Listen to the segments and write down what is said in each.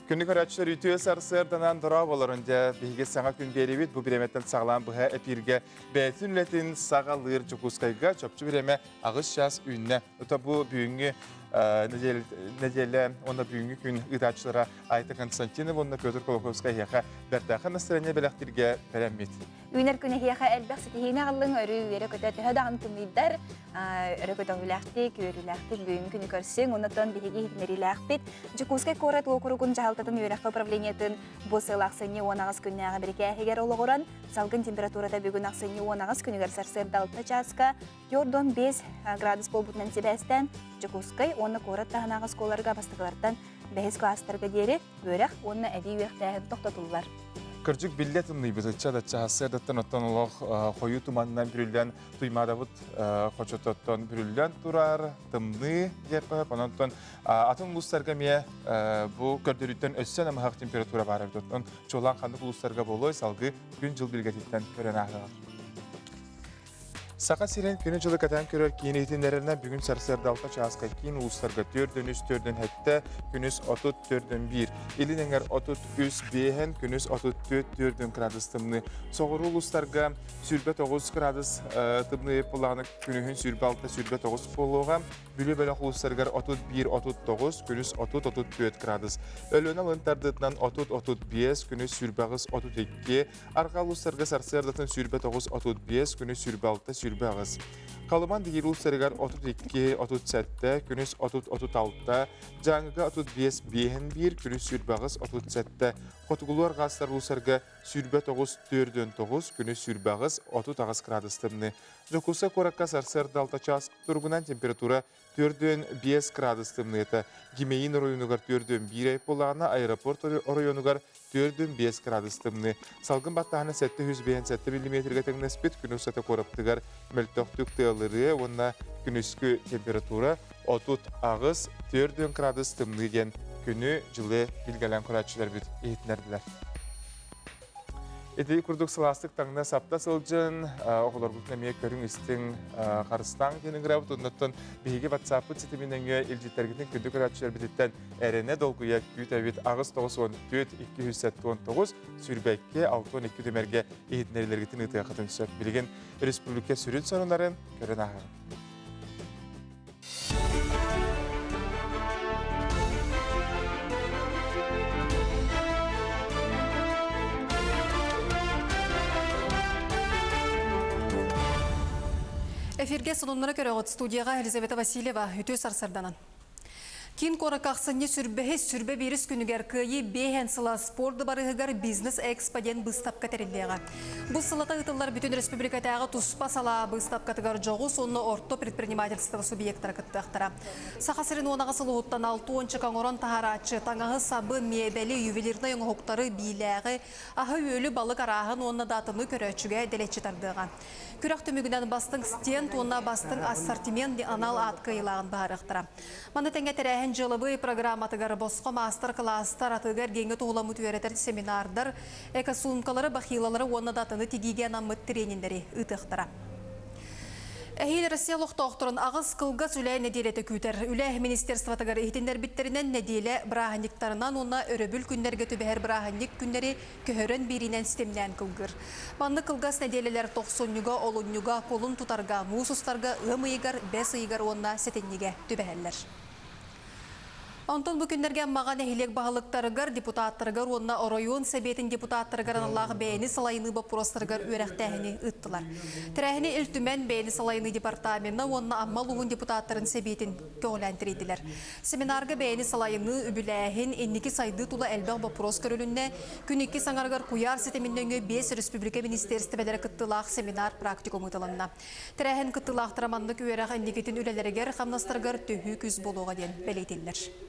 Күндү көрөөччүлэр үтүө сарсыарданан дорооболорун дьэ биһиги саҥа күн биэриибит бу бириэмэттэн саҕалаан быһа эпииргэ бэйэтин үлэтин саҕалыыр Дьокуускайга чопчу бириэмэ аҕыс чаас үүннэ. Ото бу бүгүҥҥү нэдиэлэ уонна бүгүҥҥү күн ыытааччылара Айта Константинова уонна Петр Колоковскай эһиэхэ бэртээхэй настроение бэлэхтииргэ бэлэммит. Үүнэр күн эһиэхэ элбэх ситиһиини аҕаллыҥ, өрүү үөрэ-көтө төһө даҕаны тымныйдар, өрө көтөҕүүлээхтик, үөрүүлээхтик бүгүҥҥү күнү көрсүҥ. Оннуттан биһиги иһитиннэриилээхпит. Дьокуускай куорат уокуругун дьаһалтатын үөрэххэ управлениетын бу сыл ахсынньы 18 күннээҕи бирикээһигэр олоҕуран, салгын температурата бүгүн ахсынньы 18 күнүгэр сарсыарда 6 чааска 45 градус буолбутунан сибээстээн, Дьокуускай уонна куорат таһынааҕы оскуолаларга бастакылартан бэһис кылаастарга диэри үөрэх уонна эбии үөрэхтээһин тохтотуллар. Кырдьык биллэ тымныйбыт ыччат ачча сарсыардаттан оттон олох хойуу туманынан бүрүллэн Туймаадабыт хочототтон бүрүллэн турар тымныы диэххэ сөп. Онон атын улуустарга эмиэ бу көрдөрүүттэн өссө намыһах температура баар эбит. Оттон чуолаан ханнык улуустарга буолуой салгыы күн-дьыл билгэтиттэн көрөн ааһыаҕа. Саха сирин күнү-дьылы кэтээн көрөр киин иһитиннэрэринэн бүгүн сарсыарда алта чааска киин улуустарга төрдөн үс төрдөн сэттэ, күнүс 34-1, илин эҥэр 33 5, күнүс 34 төрдөн градус тымныы. Соҕуруу улуустарга 29 градус тымныы буоллаҕына күнүһүн 26-29 буолуоҕа. Бүлүү бөлөх улуустарыгар 31-39, күнүс 30-34 градус. Өлүөнэ алын тардыытынан 30-35, күнүс 28-32, Арҕаа улуустарга сарсыардатын 29-35, күнүс 26-28. Халыман Дигир улуустарыгар 32-37, күнүс 30-36, Дьааҥыга 35-51, күнүс 28-37, Хотугулуу арҕаастар улуустарга 29-49, күнүс 28-38 градус тымныы. Дьокуускай куоракка сарсыарда 6 чаас туругунан температура 45 градус тымныыта, Гимеин оройуонугар 41 буоллаҕына, аэропорт оройуонугар 45 градус тымныы. Салгын баттааһына 757 миллиметргэ тэҥнэспит күн устата куораттыгар мөлтөхтүк тыалырыа уонна күнүскү температура 38 4 градус тымныы диэн күнү-дьылы билгэлээн көрөөччүлэрбит иһитиннэрдилэр. Ити курдук сылаастык таҥна сапта сылдьын, оҕолоргутун эмиэ көрүҥ-истиҥ, харыстааҥ диэн ыҥырабыт. Оннуттан биһиги WhatsApp-пыт ситимин өҥө илдьиттэргитин күндү көрөөччүлэрбититтэн эрэнэ долгуйа күүтэбит. 8 94 279 22 62 түмэргэ иһитиннэриилэргитин ыытыаххытын сөп. Билигин республика сүрүн сонуннарын көрөн ааһаҕын. Эфиргэ сонуннары көрөҕүт студияҕа Елизавета Васильева үтүө сарсарданан. Киин куоракка ахсынньы сүрбэһис, сүрбэ биирис күнүгэр Кыайыы биэһэн сыла спорт дыбарыһыгар бизнес-экспо диэн быыстапка тэриллиэҕэ. Бу сыллата ыытыллар бүтүн республикатааҕы туспа салаа быыстапкатыгар дьоҕус уонна орто предпринимательство субъектара кыттыахтара. Саха сирин уонаҕа сылуһуттан алта уончака оҥорон таһаарааччы таҥаһы-сабы, миэбэли, ювелирнай оҥоһуктары, биилээҕи, аһы-үөлү, балык арааһын уонна да атыны көрөөччүгэ дэлэччи тардыаҕа. Күрэх түмүгүнэн бастыҥ стенд уонна бастыҥ ассортимент анал аат кыайыылааҕын быһаарыахтара. Маны тэҥэ тэрээһин дьыалабыай программатыгар босхо маастар-кылаастар, атыыга-эргиэҥҥэ туһуламмыт үөрэтэр семинардар, экосуумкалары, бахилалары уонна да атыны тигиигэ анаммыт трениннэри ыытыахтара. Эһиил Россия олохтоохторун аҕыс кылгас үлэ нэдиэлэтэ күүтэр. Үлэ министерствотыгар иһитиннэрбиттэринэн нэдиэлэ бырааһынньыктарынан уонна өрөбүл күннэргэ түбэһэр бырааһынньык күннэри көһөрөн биэриинэн ситимнээн кылгыыр. Маннык кылгас нэдиэлэлэр тохсунньуга, олунньуга, кулун тутарга, муус устарга, ыам ыйыгар, бэс ыйыгар уонна сэтинньигэ түбэһэллэр. Онтон бу күннэргэ Аммаҕа нэһилиэк баһылыктарыгар, депутаттарыгар уонна оройуон сэбиэтин депутаттарыгар аналлаах бэйэни салайыныы боппуруостарыгар үөрэхтээһини ыыттылар. Тэрээһини Ил Түмэн бэйэни салайыныы департамена уонна Амма улууһун депутаттарын сэбиэтин көҕүлээн тэрийдилэр. Семинарга бэйэни салайыныы, үбүлээһин, инники сайдыы тула элбэх боппуруос көрүлүннэ. Күн иккис аҥарыгар куйаар ситимин нөҥүө биэс республика министиэристибэлэрэ кыттыылаах семинар-практикум ыытылынна. Тэрээһин кыттыылаахтара маннык үөрэх инникитин үлэлэригэр, хамнастарыгар төһүү күүс буолуоҕа диэн бэлиэтииллэр.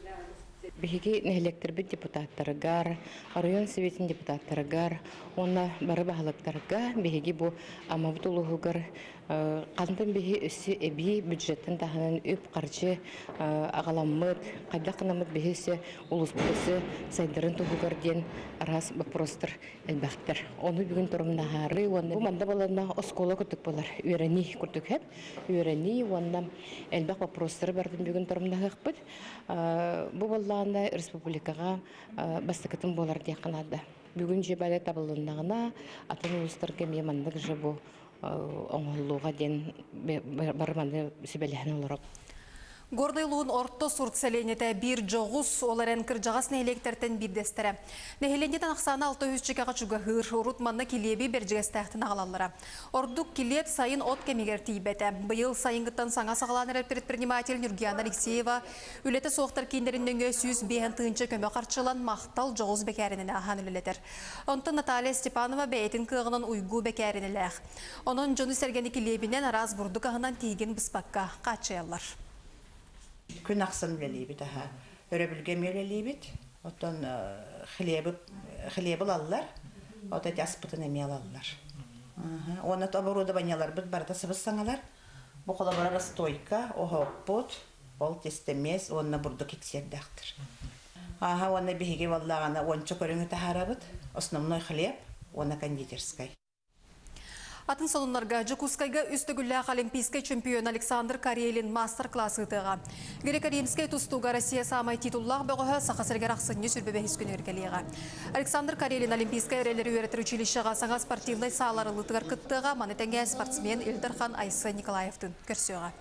Биһиги нэһилиэктэрбит депутаттарыгар, оройуон Советын депутаттарыгар уонна бары баһылыктарга биһиги бу Аммабыт улууһугар Хантан биһи өссө эбии бюджеттан таһынан үп-харчы аҕаламмыт, хайдах гынаммыт биһи өссө улууспут өссө сайдарын туһугар диэн араас боппуруостар элбэхтэр. Ону бүгүн торумнаһаары уонна бу манна баланна оскуола курдук буолар, үөрэнии курдук хэп, үөрэнии уонна элбэх боппуруостары бардын бүгүн торумнаһыахпыт. Бу буоллаҕына республикаҕа бастакытын буолар диэххэ наада. Бүгүн же бары табылыннаҕына атын улуустарга эмиэ маннык же бу оҥоһуллуоҕа диэн бары маны сүбэлэһэн олоробут. Горнай улууһун Орто Сурт сэлиэнньэтэ биир дьоҕус, ол эрэн кырдьаҕас нэһилиэктэртэн биирдэстэрэ. Нэһилиэнньэтин ахсаана 600 чекаҕа чугаһыыр, урут манна килиэби Бэрдьигэстээхтэн аҕалаллара. Ордук килиэп сайын от кэмигэр тиийбэтэ. Быйыл сайыҥҥыттан саҥа саҕалаан эрэр предприниматель Нюргиана Алексеева үлэтэ суохтар кииннэрин нөҥүө 105 тыһыынча көмө харчылан махтал дьоҕус бэкээринэн аһаан үлэлэтэр. Онтон Наталья Степанова бэйэтин кыаҕынан уйгу бэкээринэлээх. Онон дьону-сэргэни килиэбинэн араас бурдук аһынан тиһигин быспакка хааччыйаллар. Күн ахсын үлэлиибит аһа. Өрөбүлгэ эмиэ үлэлиибит. Оттон хлебы, хлебы ылаллар. Вот эти аспытын эмиэ ылаллар. Уонна оборудованиеларбыт барыта сыбыс-саҥалар. Бу холобура расстойка, оһохпут, ол тестэмиэс уонна бурдук иксиэрдээхтэр. Ааһа уонна биһиги буоллаҕына уонча көрүҥү таһаарабыт. Основной хлеб уонна кондитерскай. Атын сонуннарга Дьокуускайга үс төгүллээх олимпийскай чемпион Александр Карелин маастар-класс ыытыаҕа. Греко-римскэй тустууга Россия саамай титуллаах бөҕөһө Саха сиригэр ахсынньы 25 күнүгэр кэлиэҕэ. Александр Карелин Олимпийскай эрэллэри үөрэтэр училищеҕа саҥа спортивнай саала арыллыытыгар кыттыаҕа, маны тэҥэ спортсмен Ил Дархан Айсен Николаевтыын көрсүөҕэ.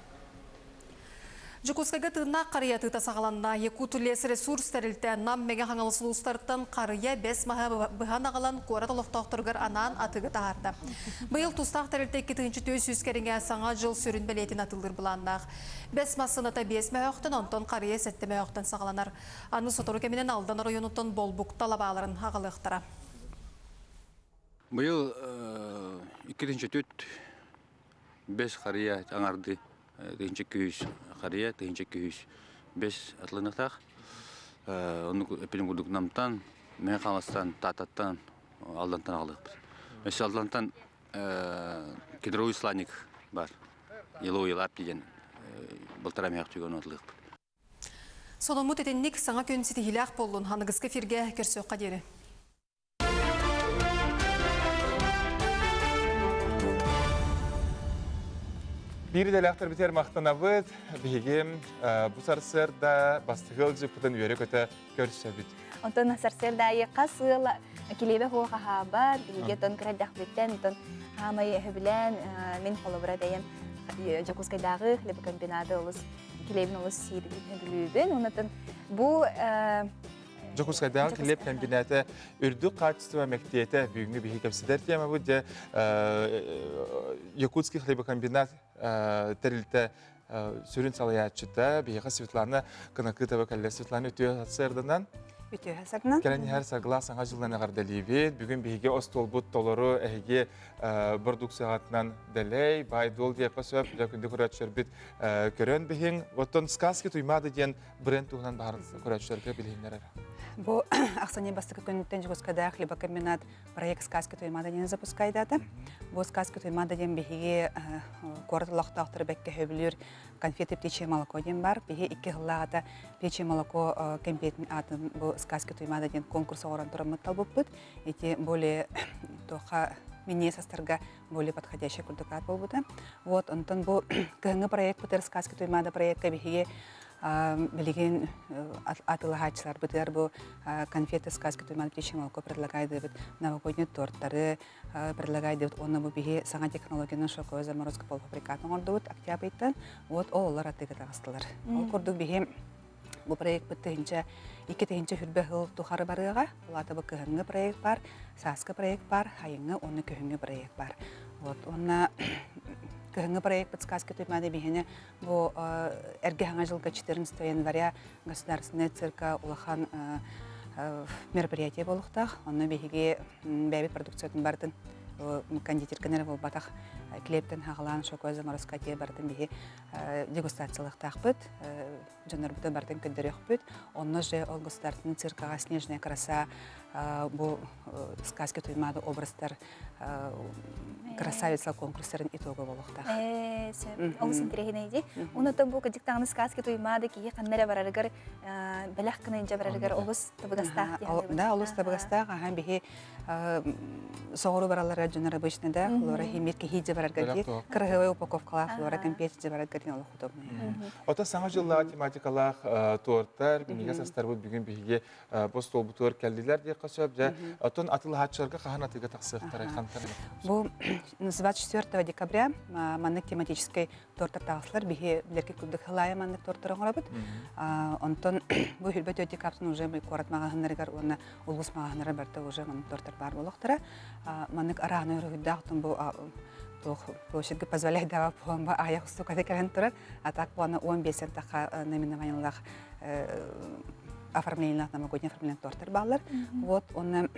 Дьокуускайга тыыннаах харыйа атыыта саҕаланна. Якутлесресурс тэрилтэ Нам Мэҥэ Хаҥалас улуустарыттан харыйа бэс маһы быһан аҕалан куорат олохтоохторугар анаан атыыга таһаарда. Быйыл тустаах тэрилтэ 2400 кэриҥэ Саҥа дьыл сүрүн бэлиэтин атыылыыр былааннаах. Бэс мас сыаната 5 мөһөөхтөн, онтон харыйа 7 мөһөөхтөн саҕаланар. Аны сотору кэминэн Алдан оройуонуттан болбукта лабааларын аҕалыахтара. Быйыл 2 бэс харыйа аҥарды тыһыынча күүс харыйа тыһыынча күүс бэс атланатах оннук эппитим курдук Намтан Мэҥэ Хаҥаластан Тааттаттан Алдантан аҕалыахпыт өссө Алдантан кедровый сланник бар еловый лапти диэн балтараа мөһөөх түгэн атлыахпыт. Сонуммут итинник саҥа күн ситиһиилээх буоллун аныгыскы эфиргэ көрсүөххэ диэри. Биир идэлээхтэрбитигэр махтанабыт. Биһиги бу сарсыарда бастакы ыалдьыппытын үөрэ-көтө көрсөбүт. Онтон сарсыарда аайы хас ыал килиэбэ хуох аһаабат, биһиги отон кыра эрдэхпиттэн, онтон хаамай өһөбүлээн мин холобура бэйэм Дьокуускайдааҕы хлебокомбинаты олус килиэбин олус сиирбин сөбүлүүбүн. Онтон бу Дьокуускайдааҕы килиэп кэмбинээтэ үрдүк хаачыстыба мэктиэтэ бүгүҥҥү биһиги кэпсэтэр темабыт дьэ Якутский хлебокомбинат тэрилтэ сүрүн салайааччыта биһиэхэ Светлана Кынакытова кэллэ. Светлана үтүө сарсыарданан. Үтүө сарсыарданан. Кэлэн иһэр саргылаах саҥа дьылынан эҕэрдэлиибит. Бүгүн биһиги остуолбут толору эһиги продукцияҕытынан дэлэй, баай-дуол диэххэ сөп. Дьэ күндү көрөөччүлэрбит көрөн биһиҥ. Оттон Сказки Туймаады диэн бренд туһунан баһар көрөөччүлэргэ билиһиннэрэр. Бу ахсынньы бастакы күнүттэн Дьокуускайдаах хлебокомбинат проект «Сказки Туймаада» диэн запускайдаата. Бу «Сказки Туймаада» диэн биһиги куорат олохтоохторо бэккэ сөбүлүүр конфеты птичье молоко диэн бар. Биһи икки сыллааҕыта птичье молоко кэмпиэтин аатын бу «Сказки Туймаада» диэн конкурс оҥорон тураммыт талбыппыт. Ити более туохха минньиэс астарга более подходящий курдук аат буолбута. Вот, онтон бу кыһыҥҥы проект «Сказки Туймаада» проекка биһиги Билигин атыылаһааччыларбытыгар бу конфеты сказки Туйман птичье молоко предлагайдыбыт, новогодний торттары предлагайдыбыт уонна бу биһи саҥа технологиянан шоковая заморозка полуфабрикатын оҥордубут октябрьтан. Вот ол олор атыыга таҕыстылар. Ол курдук биһи бу проектпыт тыһыынча икки тыһыынча хүрбэ сыл тухары барыаҕа. Ол аата бу кыһыҥҥы проект бар, сааскы проект бар, сайыҥҥы уонна күһүҥҥү проект бар. Вот уонна кыһыҥҥы проектпыт сказки Туймаада биһини Бу эргэ Саҥа дьылга 14 января Государственная цирка улахан мероприятие буолуохтаах. Онно биһиги бэйэбит продукциятын барытын кондитерканы эрэ буолбатах килиэптэн хаҕалаан шоковая заморозка тиэ барытын биһи дегустациялыахтаахпыт, дьоннорбутун барытын көрдөрүөхпүт. Онно же ол государственный циркаҕа снежная краса Бу сказки Туймаада образтар красавица конкурстарын итога буолуохтаах. Олус интэриэһинэй дии. Онон бу кыдьык даҕаны сказки Туймаада киһи ханна эрэ барарыгар бэлэх гына илдьэ барарыгар олус табыгастаах диэн. Да, олус табыгастаах. Аха биһи соҕуруу бараллара дьоннор обычно да флора химия киһи дьэ барарга дии кырыһывай упаковкалаах флора кэмпиэт дьэ барарга диэн олох удобный. Ото саҥа дьыллаах тематикалаах туортар, минньигэс астарбыт бүгүн биһиги бу столбутугар кэллилэр диэххэ сөп. Дьэ, оттон атыылаһааччыларга хаһан атыыга тахсыахтарай, хантан? Бу 24 декабря маннык тематическай тортар таҕыстылар. Биһи билэрги курдук хылаайа маннык тортар оҥоробут. Онтон бу 24 декабртан уже куорат маҕаһыннарыгар уонна улуус маҕаһыннара барыта уже маннык тортар баар буолуохтара. Маннык арааны уруһуйдаах бу туох площадьга позволяет давал буолан аҕыйах устуката кэлэн турар. А так буолана 15 тахха наименованиелаах оформлениелаах новогодний оформление тортар бааллар. Вот он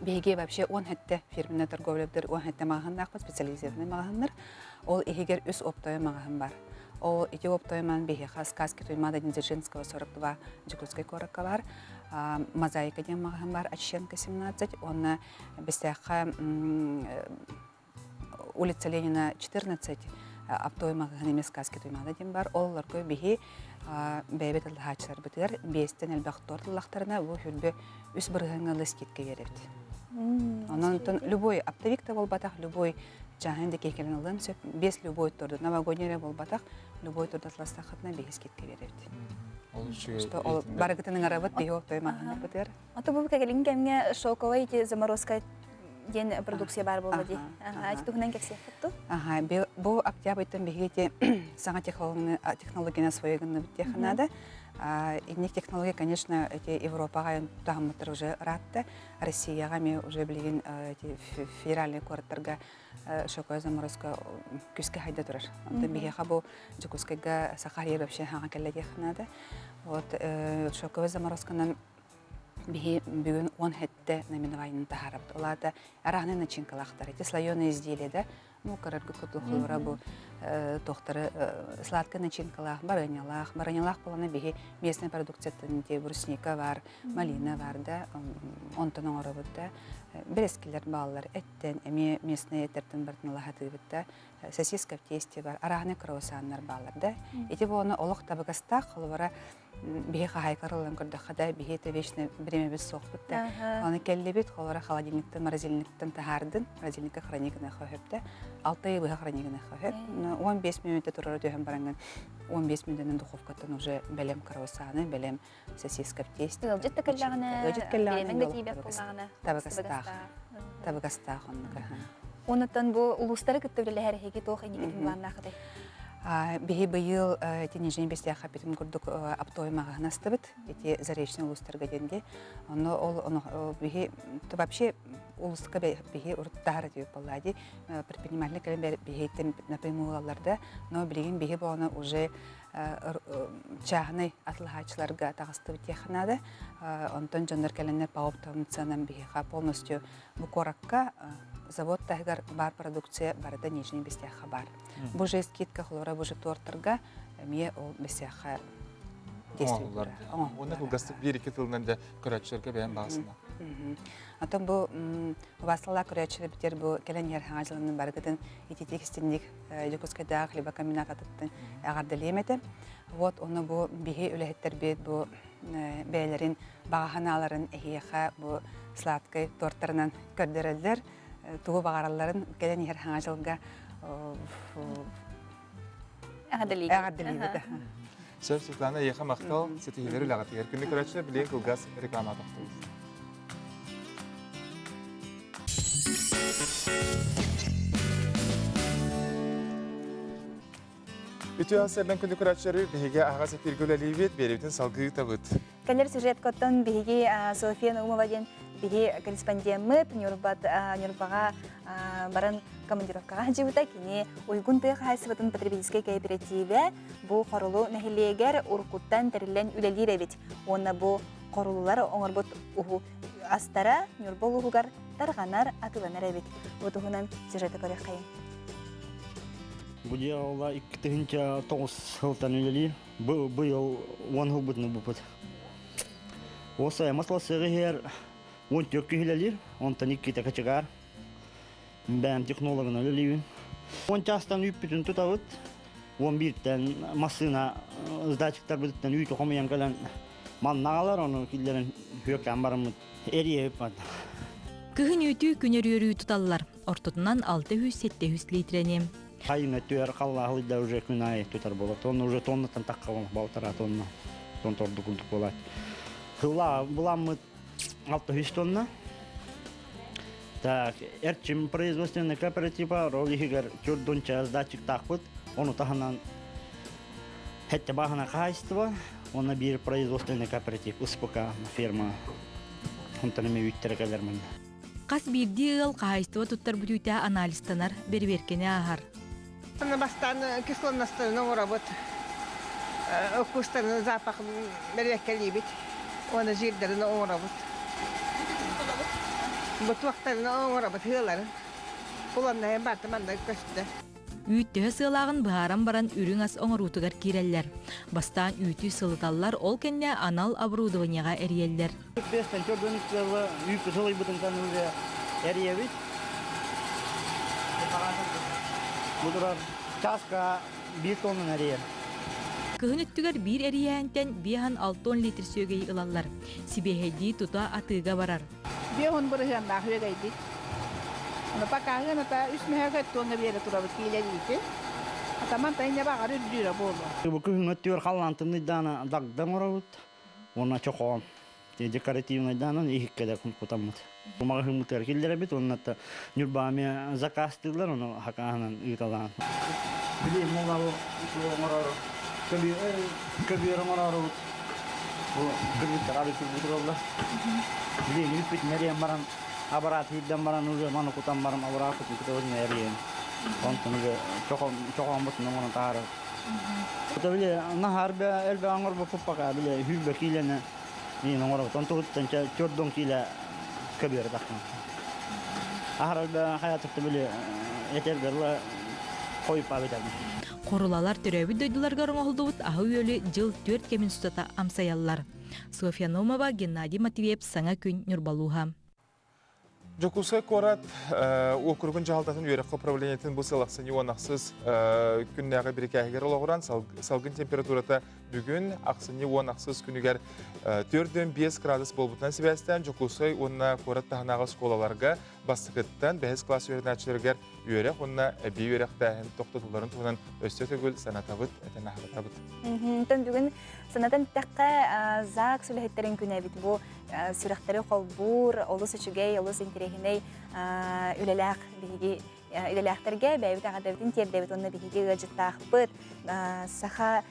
биһиги вообще он хэтте фирменный торговлябытыр он хэтте маҕаһыннаахпыт специализированный маҕаһыннар. Ол иһигэр үс оптовой маҕаһын бар. Ол ити оптовой маҕаһын биһиэхэ Сказки Туймаада Дзержинского 42 Дьокуускай куоракка бар. Мозаика диэн маҕаһын бар Очищенко 17 уонна Бэстээххэ улица Ленина 14 оптовый маҕаһыын эмиэ Сказки Туймаада диэн бар. Ол олорго биһи бэйэбит ыллаһааччыларбытыгар биэстэн элбэх торт ыллахтарына бу хүрбэ үс бырыһыаҥҥа ылы скидка биэрэбит. Онон любой оптовик да буолбатах, любой чааһын да киһи кэлэн ылыан сөп. Без любой торду, новогодний эрэ буолбатах, любой торду атыластаххытына биһи скидка биэрэбит. Что ол барыгытын ыҥырабыт, биһи оптовый маҕаһыыннарбытыгар. Ото бу кэлин кэмҥэ шоковай ити заморозка диэн продукция баар буолла дии. Ити туһунан кэпсиэххит ту? Аха, бу октябрьтан биһиги ити саҥа технологияны освоить гынныбыт диэххэ наада. Инник технология, конечно, эти Европаҕа таһыммыттар уже ыраатта. Россияҕа эмиэ уже билигин эти федеральный куораттарга шоковая заморозка күүскэ хайда турар. Онтон биһиэхэ бу Дьокуускайга Саха вообще хаҥа кэллэ диэххэ наада. Вот шоковая заморозканан биһи бүгүн 17 наименованиены таһаарабыт. Ол аата арааны начинкалаахтар. Эти слоеные изделия да, ну, көрөргө кутуллара бу туохтары сладкая начинкалаах, барыанньалаах. Барыанньалаах буолана биһи местная продукцияттан те брусника бар, малина бар да, онтон оҥоробут да. Бэрэскилэр бааллар, эттэн, эмиэ местные эттэртэн барытын ылаһатыыбыт да. Сосиска в тесте бар, арааны круассаннар бааллар да. Ити буолана олох табыгастаах, холобура биһи хаһаайкалар ылан көрдөххө да биһи это вечно бириэмэбит суохпут да аны кэллибит холора холодильниктан морозильниктан таһаардын морозильникка хранить гыныахха сөп да алта ый быһа хранить гыныахха сөп 15 мүнүүтэ турара түһэн бараҥҥын 15 мүнүүтэнэн духовкаттан уже бэлэм круассаны бэлэм сосиска в тесте ыалдьыт да кэллэҕинэ ыалдьыт кэллэҕинэ бириэмэҥ да тиийбэт буоллаҕына табыгастаах табыгастаах оннук Онуттан бу улуустары кытта үлэлэһэр эһиги туох инникитин былааннаахытай? Биһи быйыл ити Нижний Бестяха бүтүн курдук оптовый маҕаһын астыбыт. Ити Заречный улуустарга диэнди. Онно ол биһи вообще улууска биһи урут таһар этибит буолла ди. Предприниматель кэлэн биһиттен напрямую ылаллар да. Но билигин биһи буолана уже чааһынай атылаһааччыларга таҕыстыбыт диэххэ наада. Онтон дьоннор кэлэннэр по оптовым ценам биһиэхэ полностью Бу куоракка завод таһыгар баар продукция барыта Нижний Бестяхха баар. Бу же скидка холобура бу же тортарга эмиэ ол Бестяхха действует. Уонна кылгастык биир-икки тылынан да көрөөччүлэргэ бэйэм баҕасына. Оттон бу убаасталаах көрөөччүлэр битэр бу кэлэн иһэр хаҥа дьылынан барыгытын ититик истинник Дьокуускайдаах хлебокомбинат атыттан эҕэрдэлиэм этэ. Вот ону бу биһи үлэһиттэрбит бу бэйэлэрин баҕа санааларын эһиэхэ бу сладкай тортарынан көрдөрөллөр. Тугу баҕаралларын кэлэн иһэр хаҥа дьылга эҕэрдэлиибит. Сөп, Светлана, эйиэхэ махтал, ситиһиилэри үлэҕитигэр. Күнү көрөөччүлэр билигин кылгас реклама тохтуубут. Үтүө сэрдэн күндү көрөөччүлэри биһиги аһаҕас эфиргэ үлэлиибит, биэрэбитин салгыы ыытабыт. Кэлэр сюжеткоттон биһиги София Наумова диэн биһи корреспондеммыт Ньурбаҕа баран командировкаҕа сылдьыбыта. Кини Уйгун тыа хаһаайыстыбатын потребительскай кооперативэ бу Хорулу нэһилиэгэр уруккуттан тэриллэн үлэлиир эбит. Уонна бу хорулулар оҥорбут уһу астара Ньурба улууһугар тарҕанар, атыыланар эбит. Бу туһунан сюжеты көрүөххэйиҥ. Бу дьыала 2009 сылтан үлэлиир. Бу быйыл 10 сылбытын ылбыппыт. Ол сайма сыл сыгыһыар. 14 киһилэлиир, онтон иккитэ кочегар. Бэйэм технологынан үлэлиибин. 10 чаастан үүппүтүн тутабыт. 11-тэн массыына сдатчиктарбытыттан үүтү хомуйан кэлэн манна аҕалар, ону киллэрэн күөккээн бараммыт эрийэбит барда. Кыһын үүтү күн өрүөрүү туталлар. Ортотунан 600-700 литрэни. Хайын өттүгэр халлааһылыйда уже күн аайы тутар буолар. Тонна уже тоннаттан тахха балтараа тонна. Тон торду курдук буолаат. Хыла буламмыт 600 тонна. Так, Эрчим производственный кооператива рол иһигэр төрдүнчэ сдатчиктаахпыт. Ону таһынан Хэтте баһына хаһайыстыба, уонна биир производственный кооператив СПК ферма. Онтон эми үүттэрэ кэлэр манна. Хас биирдии ыал хаһаайыстыба туттар бүтүүтэ анализтанар, бэрэбиэркэни ааһар. Бастаан кислотностарын оҥоробут, уккустарын запахын бэрэбиэркэлиибит уонна жирдарын оҥоробут. Бу туохтарын оҥоробут, ыаларын. Куланнаһын барыта манна көстө. Үүт төһө сыалааҕын быһааран баран үрүҥ ас оҥоруутугар киирэллэр. Бастаан үүтү сылыталлар, ол кэннэ анал оборудованиеҕа эрийэллэр. Бэстэн төрдүн ыла үүт сылыйбытын уже эрийэбит. Бу турар чааска биир тоннан эрийэр. Кыһын өттүгэр биир эрийээнтэн биэһэн алтон литр сүөгэйи ылаллар. Сибиэһэйдии тута атыыга барар. Биэһун бырыһыаннаах үөгэйбит. Ону покаһыан ата үс мөһөк өттүөҥҥэ биэрэ турабыт киилэлиитин. Атаман тайна баҕар үрдүүрэ буолуо. Бу күһүҥҥэ өттүгэр халлаан тымныйдаана дагдан оробут уонна чохоон декоративнайдаанан иһиккэ да кутаммыт. Маҕаһыыммытыгар киллэрэбит уонна Ньурбаами заказтыыллар, ону хакааһынан ыыталаан. Били муҥалу оҥорор көбүөр оҥорорубут бу кыргыттар арыы турбут Били үүппүт нэрийэн баран абараат иирдэн баран уже маны кутан баран абарааппытын кутабын нэрийэн онтон уже чохооммутун оҥорон таһаарар. Это били наһаар элбэх оҥорбуппут пока били хүүрбэ киилэни Мин оҥоробут. Онтугуттан төрдүн киилэ көбүөр таххан. Аһарарга хайатыкты били этэргэр хойуппа битэрбин. Хорулалар төрөөбүт дойдуларыгар оҥоһуллубут аһы-үөлү дьыл түөрт кэмин устата амсайаллар. Софья Номова, Геннадий Матвеев Саҥа күн Ньурбалууһа. Дьокуускай куорат уокуругун дьаһалтатын үөрэххэ управлениетын бу сыл ахсынньы уон ахсыс күннээҕи бирикээһигэр олоҕуран салгын температурата бүгүн ахсынньы уон ахсыс күнүгэр 4,5 градус буолбутунан сибээстээн Дьокуускай уонна куорат таһынааҕы оскуолаларга бастакыттан бэһис класс үөрэнээччилэригэр үөрэх уонна эбии үөрэхтээһин тохтотулларын туһунан өссө төгүл санатабыт, этэн аһатабыт. Онтон бүгүн санатан эттэххэ, ЗАГС үлэһиттэрин күнэ эбит. Бу сүрэхтэри холбуур, олус үчүгэй, олус интэриэһинэй үлэлээх биһиги үлэлээхтэргэ бэйэбит эҕэрдэбитин тиэрдэбит уонна биһиги ыалдьыттаахпыт саха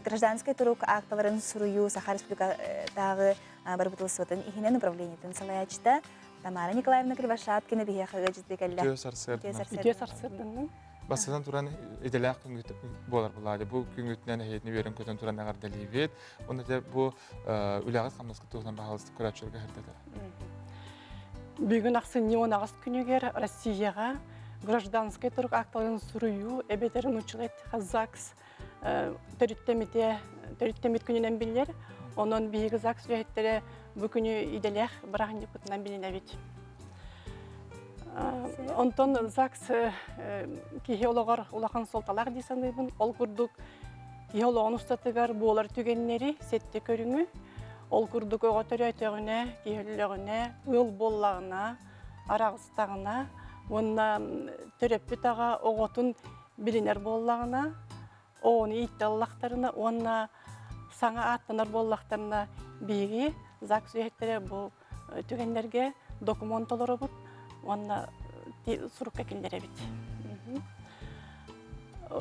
гражданскай турук аакталарын суруйуу Саха Республикатааҕы барыбытылысыбытын иһинэн управлениетын салайааччыта Тамара Николаевна Кривошапкина биһиэхэ ыалдьытыы кэллэ. Үтүө сарсыарданан. Үтүө сарсыарданан. Бастатан туран идэлээх күҥҥүт буолар булаады. Бу күҥҥүтүнэн эһиэтини үөрэн-көтөн туран эҕэрдэлиибит. Уонна дьэ бу үлэҕит-хамнаскыт туһунан баһаалыста көрөөччүлэргэ сырдатар. Бүгүн ахсынньы 18 күнүгэр Россияҕа гражданскай турук акталарын суруйуу эбэтэр нууччалыы ЗАГС төрүттэммитэ төрүттэммит күнүнэн биллэр. Онон биһиги ЗАГС үлэһиттэрэ бу күнү идэлээх бырааһынньыкпытынан билинэбит. Онтон ЗАГС киһи олоҕор улахан суолталаах дии саныыбын. Ол курдук киһи олоҕун устатыгар буолар түгэннэри, сэттэ көрүҥү, ол курдук оҕо төрөөтөҕүнэ, киһи өллөҕүнэ, ыал буоллаҕына, араҕыстаҕына уонна төрөппүт аҕа оҕотун билинэр буоллаҕына, оҕону ииттэ ыллахтарына уонна саҥа ааттанар буоллахтарына биһиги ЗАГС үлэһиттэрэ бу түгэннэргэ докумуон толоробут уонна сурукка киллэрэбит.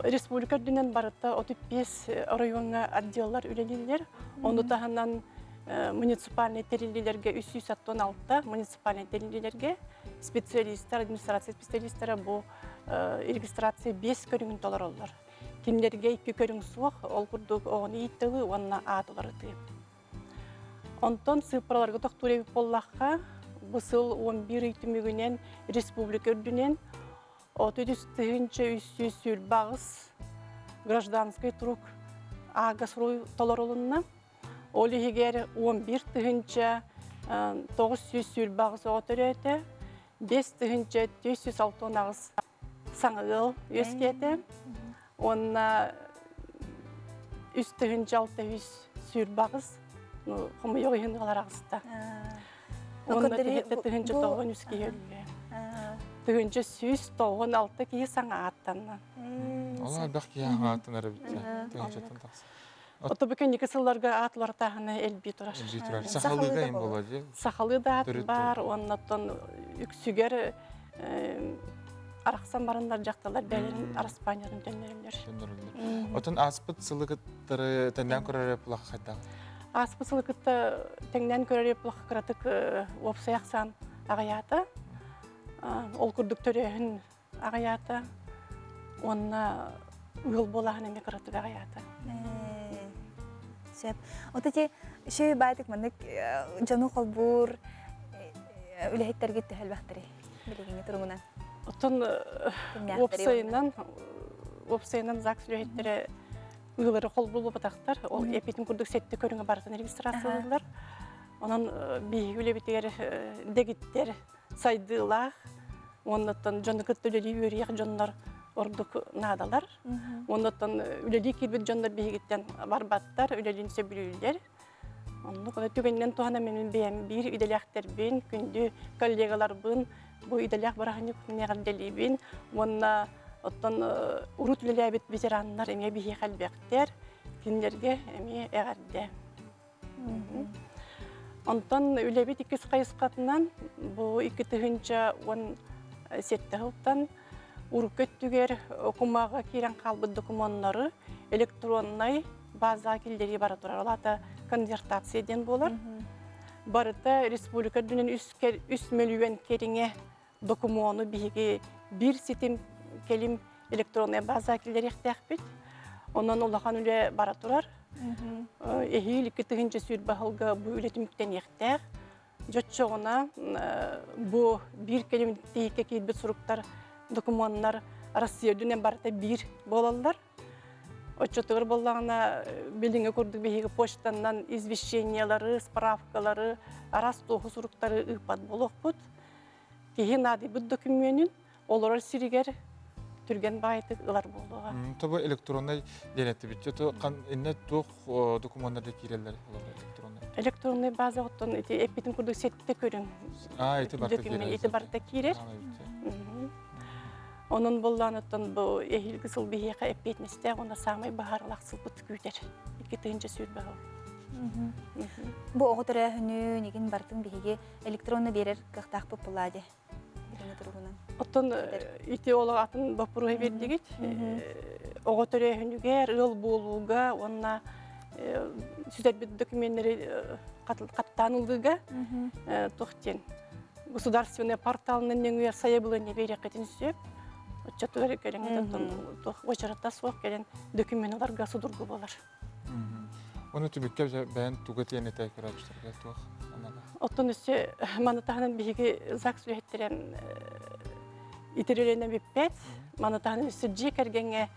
Республика үрдүнэн барыта 35 оройуоҥҥа отделлар үлэлииллэр. Ону таһынан муниципальнай тэриллиилэргэ 366 муниципальнай тэриллиилэргэ специалистар, администрация специалистара бу регистрация биэс көрүҥүн толороллор. Кинилэргэ икки көрүҥ суох, ол курдук оҕону ииттэлыы уонна аат уларытыы. Онтон сыыппараларга тохтуур эбит буоллахха, бу сыл 11 ый түмүгүнэн республика үрдүнэн 33 328 гражданскай турук ааҕа суруй толорулунна. Ол иһигэр 11 тыһыынча 928 оҕо төрөөтө, 5468 саҥа ыал үөскээтэ уонна 3628 хомойуох иһин ыалар аҕыста. Уонна 1093 киһи өллө. 1196 киһи саҥа ааттанна. Ол элбэх киһи ааттанар эбит. Тыһыынчаттан тахса. Ото бу кэнники сылларга аат уларытааһына элбии турар. Элбии турар. Сахалыыга им буолла дии. Сахалыы да аат баар, уоннаттан үксүгэр арахсан бараннар дьахталлар бэйэлэрин араспаанньатын төннөрөллөр. Төннөрөллөр. Отон ааспыт сылы кыттары тэҥнээн көрөр эплаха хайдах? Ааспыт сылы кытта тэҥнээн көрөр эплаха кыратык уопсай ахсаан аҕыйаата. Ол курдук төрөөһүн аҕыйаата уонна ыал буолааһын эмиэ кыратык аҕыйаата. Сөп. Вот эти еще баайтык маннык дьону холбуур үлэһиттэргит төһөлбөхтөрүй билигиҥҥи туругунан? Оттон уопсайынан уопсайынан ЗАГС үлэһиттэрэ ыалары холбуулбатахтар. Ол эпитин курдук сетте көрүҥэ барытын регистрациялыыллар. Онон биһиги үлэбитигэр дэгиттэр сайдыылаах уоннаттан дьону кытта үлэлии үөрүйэх дьоннор ордук наадалар. Уоннаттан үлэлии киирбит дьоннор биһигиттэн барбаттар, үлэлиин сөбүлүүллэр. Оннук түгэнинэн туһанан мин бэйэм биир идэлээхтэрбин, күндү коллегаларбын бу идэлээх бырааһынньык эҕэрдэлиибин уонна оттон урут үлэлээбит ветераннар эмиэ биһиэхэ элбэхтэр, кинилэргэ эмиэ эҕэрдэ. Онтон үлэбит иккис хайысхатынан бу 2017 сылтан урукку өттүгэр кумааҕыга киирэн хаалбыт докумуоннары электроннай базаҕа киллэрии бара турар. Ол аата конвертация диэн буолар. Барыта республика үрдүнэн үс мөлүйүөн кэриҥэ докумуону биһиги биир ситим кэлим электронная база киллэриэхтээхпит. Онон улахан үлэ бара турар. Эһиил 2020 сылга бу үлэ түмүктэниэхтээх. Дьоччоҕуна бу биир кэлим тиһиккэ киирбит суруктар, докумуоннар Россия үрдүнэн барыта биир буолаллар. Оччотугар буоллаҕына билиҥҥи курдук биһиги почтанан извещениялары, справкалары, араас туоһу суруктары ыыппат буолуохпут. Киһи наадыйбыт докумуонун олорор сиригэр түргэн баайытык ылар буолуоҕа. Тобу электроннай диэн эттибит. Инне туох докумуоннар да киирэллэр электроннай? Электронный база оттон ити эппитин курдук сетте көрүҥ. А, ити барыта киирэр. Ити барыта киирэр. Онон боллаан оттон бу эһиилги сыл биһиэхэ эппиэтинэстээх уонна саамай баһааралаах сылбыт күүтэр. 2020 сыл. Бу оҕо төрөөһүнүн игин бартын биһиги электронно биэрэр кыахтаахпыт буоллаа дии. Билиҥҥи туругунан. Оттон ити олох атын боппуруоһу биэрдигит. Оҕо төрөөһүнүгэр, ыал буолууга уонна сүтэрбит докуменнары хаттаан ылыыга туох диэн государственный порталынан нөҥүө сайабылыанньа биэриэххитин сөп. Оччотугар кэлэн туох уочарата суох кэлэн документ ыларга судургу буолар. Оны түмүккэ бэйэн тугу этиэн этэй көрөөччүлэргэ туох анала? Оттон өссө маны таһынан биһиги ЗАГС үлэһиттэрин итирилэнэ бүппэт. Маны таһынан өссө дьиэ кэргэҥҥэ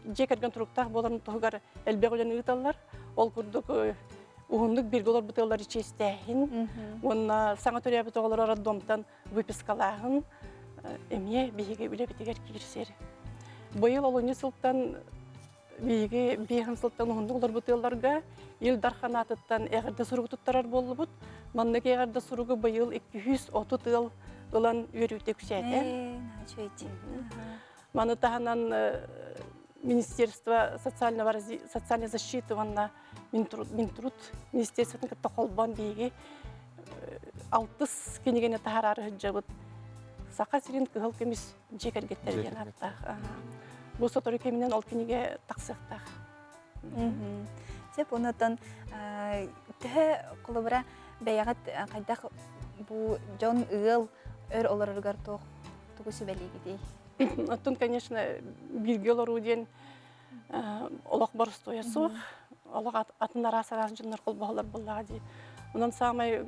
дьиэ кэргэн туруктаах буоларын туһугар элбэх үлэни ыыталлар. Ол курдук уһуннук бииргэ олорбут ыаллары чиэстээһин уонна саҥа төрөөбүт оҕолору роддомтан выпискалааһын эмиэ биһиги үлэбитигэр киирсэр. Быйыл олунньу сылтан Биһиги биэһин сылтан уһуннук олорбут ыалларга Ил Дархан аатыттан эҕэрдэ суругу туттарар буоллубут. Маннык эҕэрдэ суругу быйыл 230 ыал ылан үөрүүтэ үксээтэ. Маны таһынан Министерство социального социальной защиты уонна Минтруд, Минтруд министерствотын кытта холбоон биһиги алтыс кинигэни таһараары сылдьабыт. Саха сирин кыһыл көмүс дьиэ кэргэттэр диэн ааттаах. Бу сотору кэминэн ол кинигэ тахсыахтаах. Сөп, онотон төһө холобура бэйэҕит хайдах бу дьон ыал өр олороругар туох тугу сүбэлиигитий? Оттон, конечно, бииргэ олоруу диэн олох боростуойа суох. Олох атын араас-араас дьоннор холбоһолор буоллаҕа дии. Онон саамай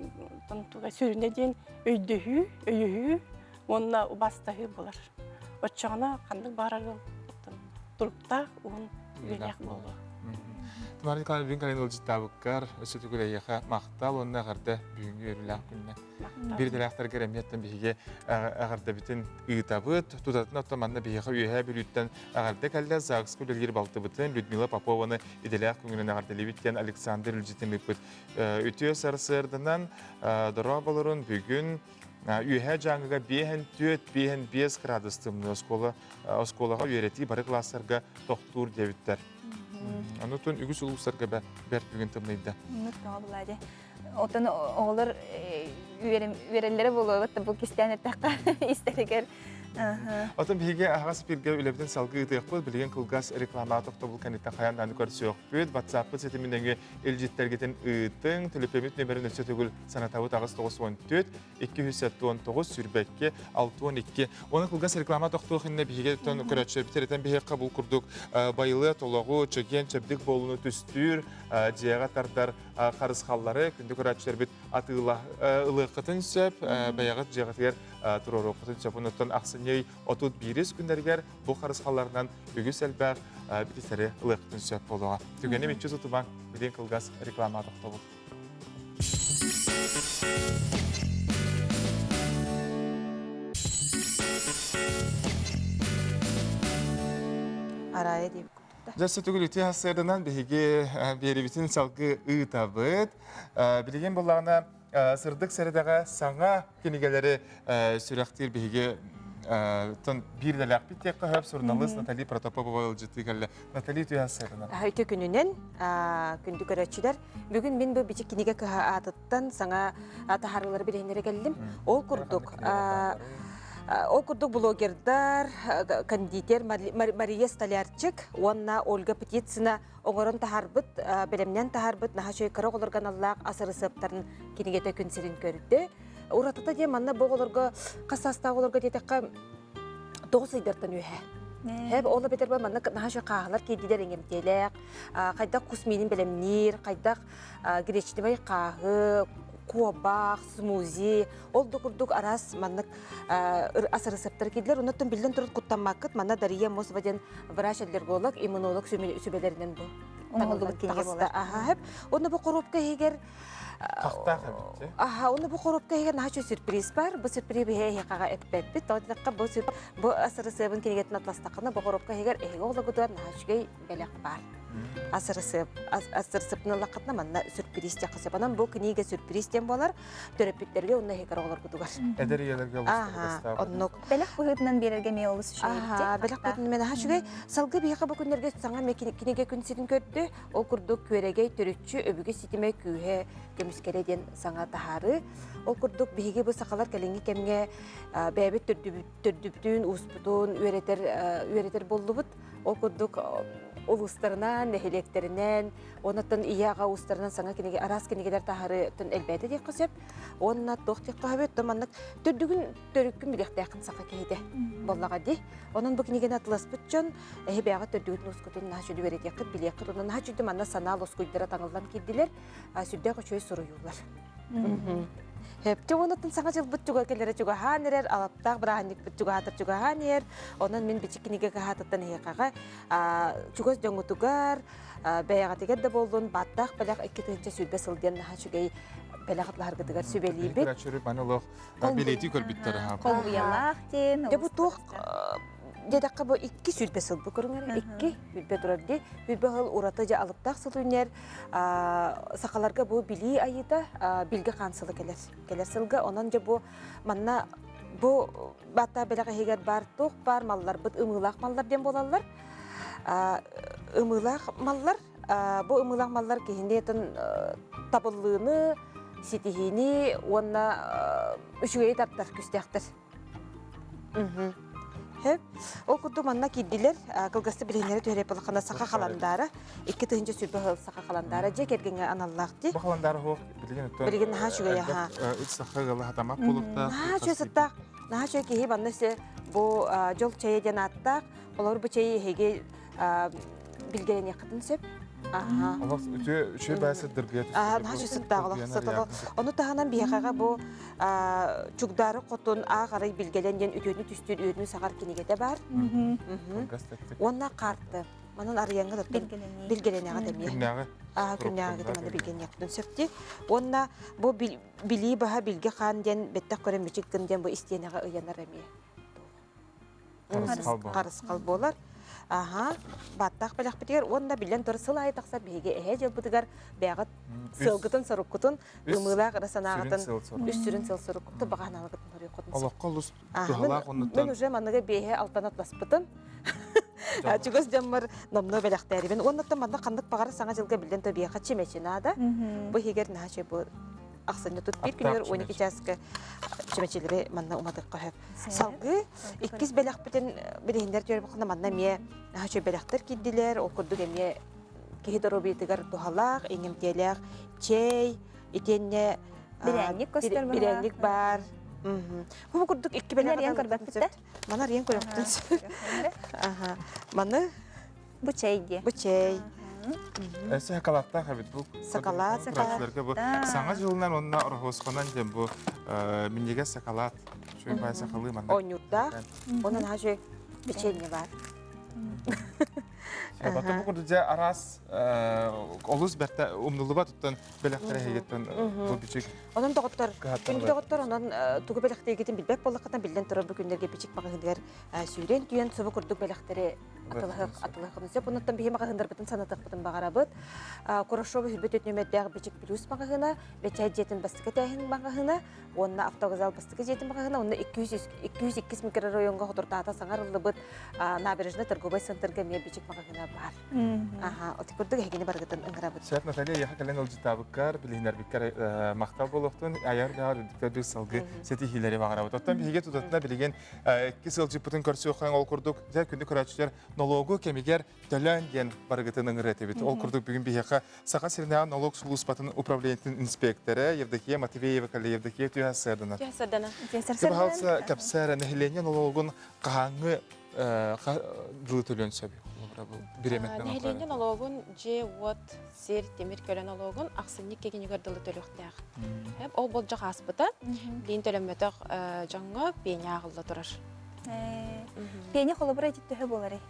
туга сүрүнэ диэн өйдөһүү, өйөһүү уонна убаастаһыы буолар. Оччоҕуна ханнык баҕарар ыал туруктаах, уһун үйэлээх буолуо. Тамара Николаевна бүгүн кэлэн ыалдьыттаабыккар өссө төгүл эйиэхэ махтал уонна эҕэрдэ бүгүҥҥү үөрүүлээх күннэ. Биир идэлээхтэргэр эмиэттэн биһиги эҕэрдэбитин ыытабыт. Тутатын оттон манна биһиэхэ Үөһээ Бүлүүттэн эҕэрдэ кэллэ. ЗАГСка үлэлиир балтыбытын Людмила Попованы идэлээх күҥүнэн эҕэрдэлиибит диэн Александр илдьитин ыыппыт. Үтүө сарсыарданан дорооболорун бүгүн Үөһээ Дьааҥыга биэһэн түөрт, биэһэн биэс градус тымныы оскуола оскуолаҕа үөрэтии бары кылаастарга тохтуур диэбиттэр. Онутун үгүс улуустарга бэрт бүгүн тымныйда. Оннук тоҕо булаа Оттон оҕолор үөрэллэрэ буолуо бу кистээн эттэххэ истэригэр. Оттон биһиги аһаҕас эфиргэ үлэбитин салгыы ыытыахпыт. Билигин кылгас реклама тохтобул кэнниттэн хайаан даҕаны көрсүөхпүт. WhatsApp-пыт ситимин нөҥүө илдьиттэргитин ыытыҥ. Төлөпүөммүт нөмерин өссө төгүл санатабыт 894 279 22 62. Оны кылгас реклама тохтуох иннэ биһиги тон көрөөччүлэрбит этэн биһиэххэ бул курдук байылыа толоҕу, чэгиэн чэбдик буолууну түстүүр, дьиэҕэ тардар харысхаллары күндү көрөөччүлэрбит атыыла ылыаххытын сөп, бэйэҕит дьиэҕитигэр туруоруоххутун сөп. Онуттан ахсынньы 31 күннэригэр бу харысхалларынан үгүс элбэх битисэри ылыаххытын сөп буолуоҕа. Түгэни мүччү тутумаҥ, билин кылгас реклама тохтобул. Арая диэбит курдук Дьэ, сүтүгүл үтүө сарсыарданан биһиги биэрибитин салгыы ыытабыт. Билигин буллаҕына сырдык сэрэдэҕэ саҥа кинигэлэри сүрэхтиир биһиги тон биир идэлээхпит диэххэ сөп суруналыыс Натали Протопопова ыалдьыттыы кэллэ. Натали үтүө сарсыарданан. Үтүө күнүнэн күндү көрөөччүлэр. Бүгүн мин бу бичик кинигэ кыһа аатыттан саҥа таһаарыылары билиһиннэрэ кэллим. Ол курдук ол курдук блогердар, кондитер Мария Столярчик уонна Ольга Птицына оҥорон таһаарбыт, бэлэмнээн таһаарбыт наһаа үчүгэй кыра оҕолорго аналлаах ас ырысыаптарын кинигэтэ күн сирин көрдө. Уратыта диэн манна бу оҕолорго хас саастаах оҕолорго диэтэххэ тоҕус ыйдартан үөһэ. Хэп ол эбэтэр манна наһаа үчүгэй хааһылар киирдилэр иҥэмтиэлээх, хайдах кус миинин бэлэмниир, хайдах гречневай хааһы, куобах, смузи, ол да курдук араас маннык ас ырысыаптар киирдилэр. Оннуттан биллэн турар куттаммаккыт. Манна Дария Мосова диэн врач-аллерголог, иммунолог сүбэлэринэн бу оҥоһуллубут кинигэ буолар. Аха, Онно бу коробка иһигэр Хахтаах эбит. Аха, онно бу коробка иһигэр наһаа үчүгэй сюрприз бар. Бу сюрприз биһи эһиэхэҕэ эппэппит. Тоҕо диэтэххэ бу бу ас ырысыабын кинигэтин атластаххына бу коробка иһигэр эһиги оҕолоргутугар наһаа үчүгэй бэлэх баар. Ас ырысыап ас ырысыаптын ыллаххытына манна сюрприз диэххэ сөп. Онон бу книга сюрприз диэн буолар. Төрөппүттэргэ уонна эһиги оҕолоргутугар. Эдэр ийэлэргэ олус Оннук. Бэлэх быһыытынан биэрэргэ эмиэ олус үчүгэй. Бэлэх быһыытынан наһаа үчүгэй. Салгыы биһиэхэ бу күннэргэ саҥа кинигэ күн сирин көрдө. Ол курдук Күөрэгэй төрүччү өбүгэ ситимэ күүһэ көмүскэлэ диэн саҥа таһаарыы. Ол курдук биһиги бу сахалар кэлиҥҥи кэмҥэ бэйэбит төрдүбүтүн, ууспутун үөрэтэр үөрэтэр буоллубут. Ол курдук улуустарынан, нэһилиэктэринэн, оннуттан ийэ-аҕа уустарынан саҥа кинигэ, араас кинигэлэр таһаарыытын элбээтэ диэххэ сөп. Уонна туох диэххэ сөбүй, оттон маннык төрдүгүн төрүккүн билиэхтээххин саха киһитэ буоллаҕа дии. Онон бу кинигэни атыласпыт дьон эһи бэйэҕит төрдүгүтүн ускутун наһаа үчүгэй үөрэтиэххит, билиэххит. Онон наһаа үчүгэй манна санаа лоскуйдара таҥыллан киирдилэр, сүрдээх үчүгэй суруйуулар. Хөптө уонуттан саҥа дьылбыт чуга кэлэрэ чугаһаан эрэр, алаптаах бырааһынньыкпыт чугаһаатар чугаһаан иһэр. Онон мин бичик кинигэ кыһаатыттан эһиэхэҕэ чугас дьоҥҥутугар, бэйэҕитигэр да буоллун, бааттаах бэлэх 2020 сыл диэн наһаа үчүгэй бэлэх атлаһаргытыгар сүбэлиибит. Маны олох билети көрбүттэр. Холбуйалаах диэн. Дьэ бу туох диэтэххэ бу 220 сыл бу көрүҥэр 2 20 турар дии. 20 сыл ураты дьэ алыптаах сыл үүнэр. Сахаларга бу билии айыыта билгэ хаан сыла кэлэр. Кэлэр сылга онон дьэ бу манна бу баатта бэлэх иһигэр бар туох бар малларбыт ымыылаах маллар диэн буолаллар. Ымыылаах маллар бу ымыылаах маллар киһини табыллыыны, ситиһиини уонна үчүгэйи тартар күстээхтэр. Хөп. Ол курдук манна киирдилэр. Кылгасты билиһиннэри түһэрэ балахана саха халандаара. 2020 сыл саха халандаара дьиэ кэргэҥҥэ аналлаах дии. Бу халандаара хуох билигин өттөн Билигин наһаа үчүгэй аха. Үт саха ыала хатамак буолуктаах. Наһаа үчүгэй сыттаах. Наһаа үчүгэй киһи манна өссө бу дьол чэйэ диэн ааттаах. Олор бу чэйи эһиги билгэлэниэххитин сөп. Олох үтүө үчүгэй баай сырдыргыйа түстэ. Аа, наһаа сыттаах олох сытал. Ону таһынан биһиэхэҕэ бу Чугдаары хотун аах арай билгэлэн диэн үтүөнү түстүүр үөрүнү саҕар кинигэтэ бар. Уонна карты. Манан арыйаҥҥа да билгэлэнэҕит эмиэ. Күннээҕи. Аа, күннээҕи манна билгэниэхпитин сөп Уонна бу билии баһа билгэ хаан диэн бэттэх көрөн бичик гын диэн бу истиэнэҕэ ыйанар эмиэ. Харысхал буолар. Аха, бааттаах бэлэхпитигэр уонна биллэн турар сыл аайы тахсар биһиги эһээ дьылбытыгар бэйэҕит сыалгытын соруккутун, ымыылаах ыра санааҕытын үс сүрүн сыл соруккутун баҕанаалыгытын хоруйхутун. Олоххо олус туһалаах оннуттан. Мен уже манныга бэйэ алтан атласпытым. Чугас дьоммор номнуо бэлэхтээрибин. Уоннаттан манна ханнык баҕара саҥа дьылга биллэн тобиэхэ чимэчи наада. Бу иһигэр наһаа чөй бу ахсынньы тут биир күнүгэр 12 чааска чимэчилэри манна уматыкка хөп. Салгыы иккис бэлэхпитин билиһиннэр түөрбөххүнэ манна эмиэ наһаа үчүгэй бэлэхтэр киирдилэр. Ол курдук эмиэ киһи доруобуйатыгар туһалаах, иҥэмтиэлээх чэй, итиэннэ Бирээнньик көстөр бирээнньик баар. Бу курдук икки бэлэх арыйан көрбөппүт да? Маны арыйан көрөппүтүн сөп. Маны Бу чэй диэ. Бу чэй. Өссө сакалааттаах эбит бу. Сакалаат. Сакалаат. Бу саҥа дьылынан уонна ороһуосканан диэн бу минньигэс сакалаат. Үчүгэй баай сахалыы манна. Оонньуурдаах. Онон наһаа үчүгэй печенье баар. Бата бу курдук дьэ араас олус бэртэ умнуллубат туттан бэлэхтэр эһигиттэн бу бичик Онон доҕоттор, күндү доҕоттор, онон тугу бэлэхтиигитин билбэт буоллаххытына биллэн турар бу күннэргэ бичик маҕаһыыныгар сүүрэн түйэн субу курдук бэлэхтэри атылаһыах атылаһыахпытын сөп. Онуттан биһи маҕаһыыннарбытын санатыахпытын баҕарабыт. Курашова хүрбүт нүмердээх Бичик Плюс маҕаһыына, Бэчээт дьиэтин бастакы этээһин маҕаһыына уонна автовокзал бастакы дьиэтин маҕаһыына уонна 202 микрорайоҥҥа хотурдаата саҥарыллыбыт набережная торговай центрга эмиэ Бичик маҕаһыына баар. Аха, оти курдук эһигини барыгытын ыҥырабыт. Сөп, Наталья, яха кэлэн ылдьытаабыккар, билиһиннэрбиккэр махтал буолуохтун, айар даҕар үрдүктэр салгы ситиһиилэри баҕарабыт. Оттон биһиги тутатына билигин икки сылдьыппытын көрсүөххэ ол курдук дьэ күндү көрөөччүлэр нолуогу кэмигэр төлөөн диэн барыгытын ыҥырыа этибит. Ол курдук бүгүн биһиэхэ Саха сиринээҕи нолуок сулууспатын управлениетын инспектора Евдокия Матвеева кэллэ. Евдокия түһэ сырдана. Түһэ сырдана. Пожалуйста, кэпсээр нэһилиэнньэ нолуогун хаһааҥҥы дылы төлүөн сөбүй? Нэһилиэнньэ нолуогун дьиэ-уот, сир, тимир көлө нолуогун ахсынньы кигинигэр дылы төлүөхтээх. Ол болдьох ааспыта. Билигин төлөммөтөх дьоҥҥо пеня ааҕылла турар. Пеня холобура ити төһө буоларый?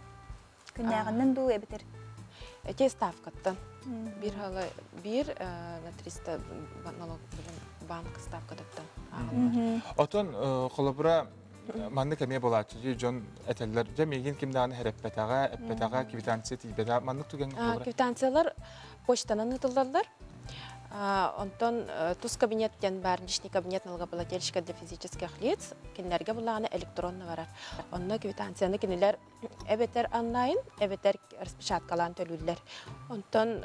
Күннээҕинэн дуу эбэтэр? Эти ставкаттан. Бир бир на 300 налог банк ставкатыттан ааҕыллар. Отон холобура маннык эмиэ буолааччы дии дьон этэллэр дьэ миигин ким даҕаны эрэппэтэҕэ эппэтэҕэ квитанция тиийбэтэ маннык түгэҥҥэ холобура Квитанциялар почтанан ыытыллаллар. Онтон тус кабинет диэн баар личный кабинет налогоплательщика для физических лиц кинилэргэ буллаҕына электронно барар. Онно квитанцияны кинилэр эбэтэр онлайн, эбэтэр распечаткалаан төлүүллэр. Онтон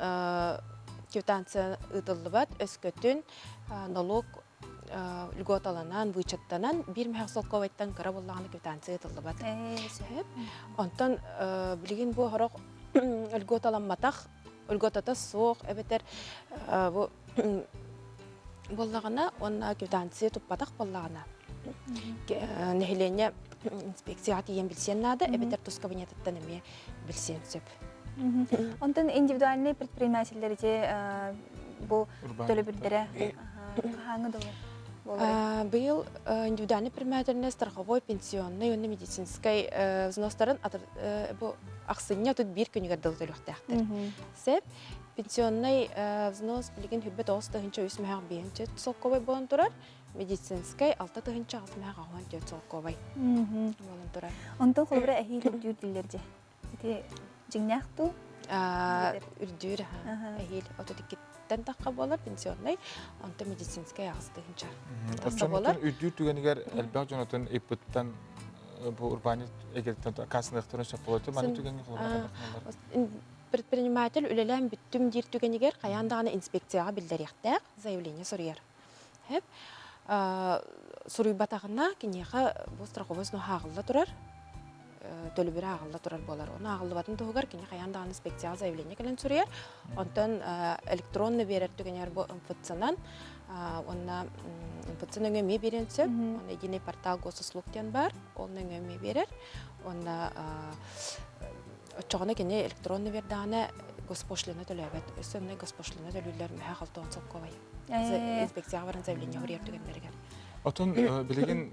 квитанция ыытыллыбат, өскөтүн налог льготаланан, вычеттанан биир мөһөх солкуобайтан кыра буоллаҕына квитанция ыытыллыбат. Онтон билигин бу сорох льготаламматах, льготата суох эбэтэр бу буоллаҕына уонна квитанция туппатах буоллаҕына нэһилиэнньэ инспекцияҕа тиийэн билсиэн наада эбэтэр тус кабинетыттан эмиэ билсиэн сөп. Онтон индивидуальный предпринимателлэр ити бу төлөбүрдэрэ хаһааҥҥы дылы Быйыл индивидуальный предпринимательный страховой, пенсионный уонна медицинскэй взностарын бу ахсынньы 31 күнүгэр дылы төлүөхтээхтэр. Сөп. Пенсионный взнос билигин 29 тыһыынча үс мөһөх биэнчэ солкуобай буолан турар. Медицинскэй 6 тыһыынча аҕыс мөһөх аҕыс уон солкуобай буолан турар. Онтон холобура эһиил үрдүүр дииллэр дьэ. Ити дьиҥнээх дуу? Үрдүүр эһиил 32-ттэн тахха буолар пенсионный, онтон медицинскэй аҕыс тыһыынча тахса буолар. Үрдүүр түгэнигэр элбэх дьон отон иппыттан бу урбаанньыт эгэртэн кассаныахтарын сөп буолар. Маны түгэҥҥэ холобура Предприниматель үлэлээн бүттүм диир түгэнигэр хайаан даҕаны инспекцияҕа биллэриэхтээх, заявление суруйар. Сөп. Суруйбатаҕына киниэхэ бу страховой взнос ааҕылла турар, төлөбүрэ ааҕылла турар буолар. Ону ааҕыллыбатын туһугар кини хайаан даҕаны инспекцияҕа заявление кэлэн суруйар. Онтон электронно биэрэр түгэнигэр бу МФЦ-нан уонна МФЦ нөҥүө эмиэ биэриэн сөп. Уонна единый портал госуслуг диэн баар, ол нөҥүө эмиэ биэрэр. Уонна оччоҕуна кини электронно биэрдэҕинэ. Госпошлина төлөөбөт. Өссө онно госпошлина төлүүллэр мөһө халтоон солкуобай. Инспекцияҕа баран заявление хоруйар түгэннэригэр. Отон билигин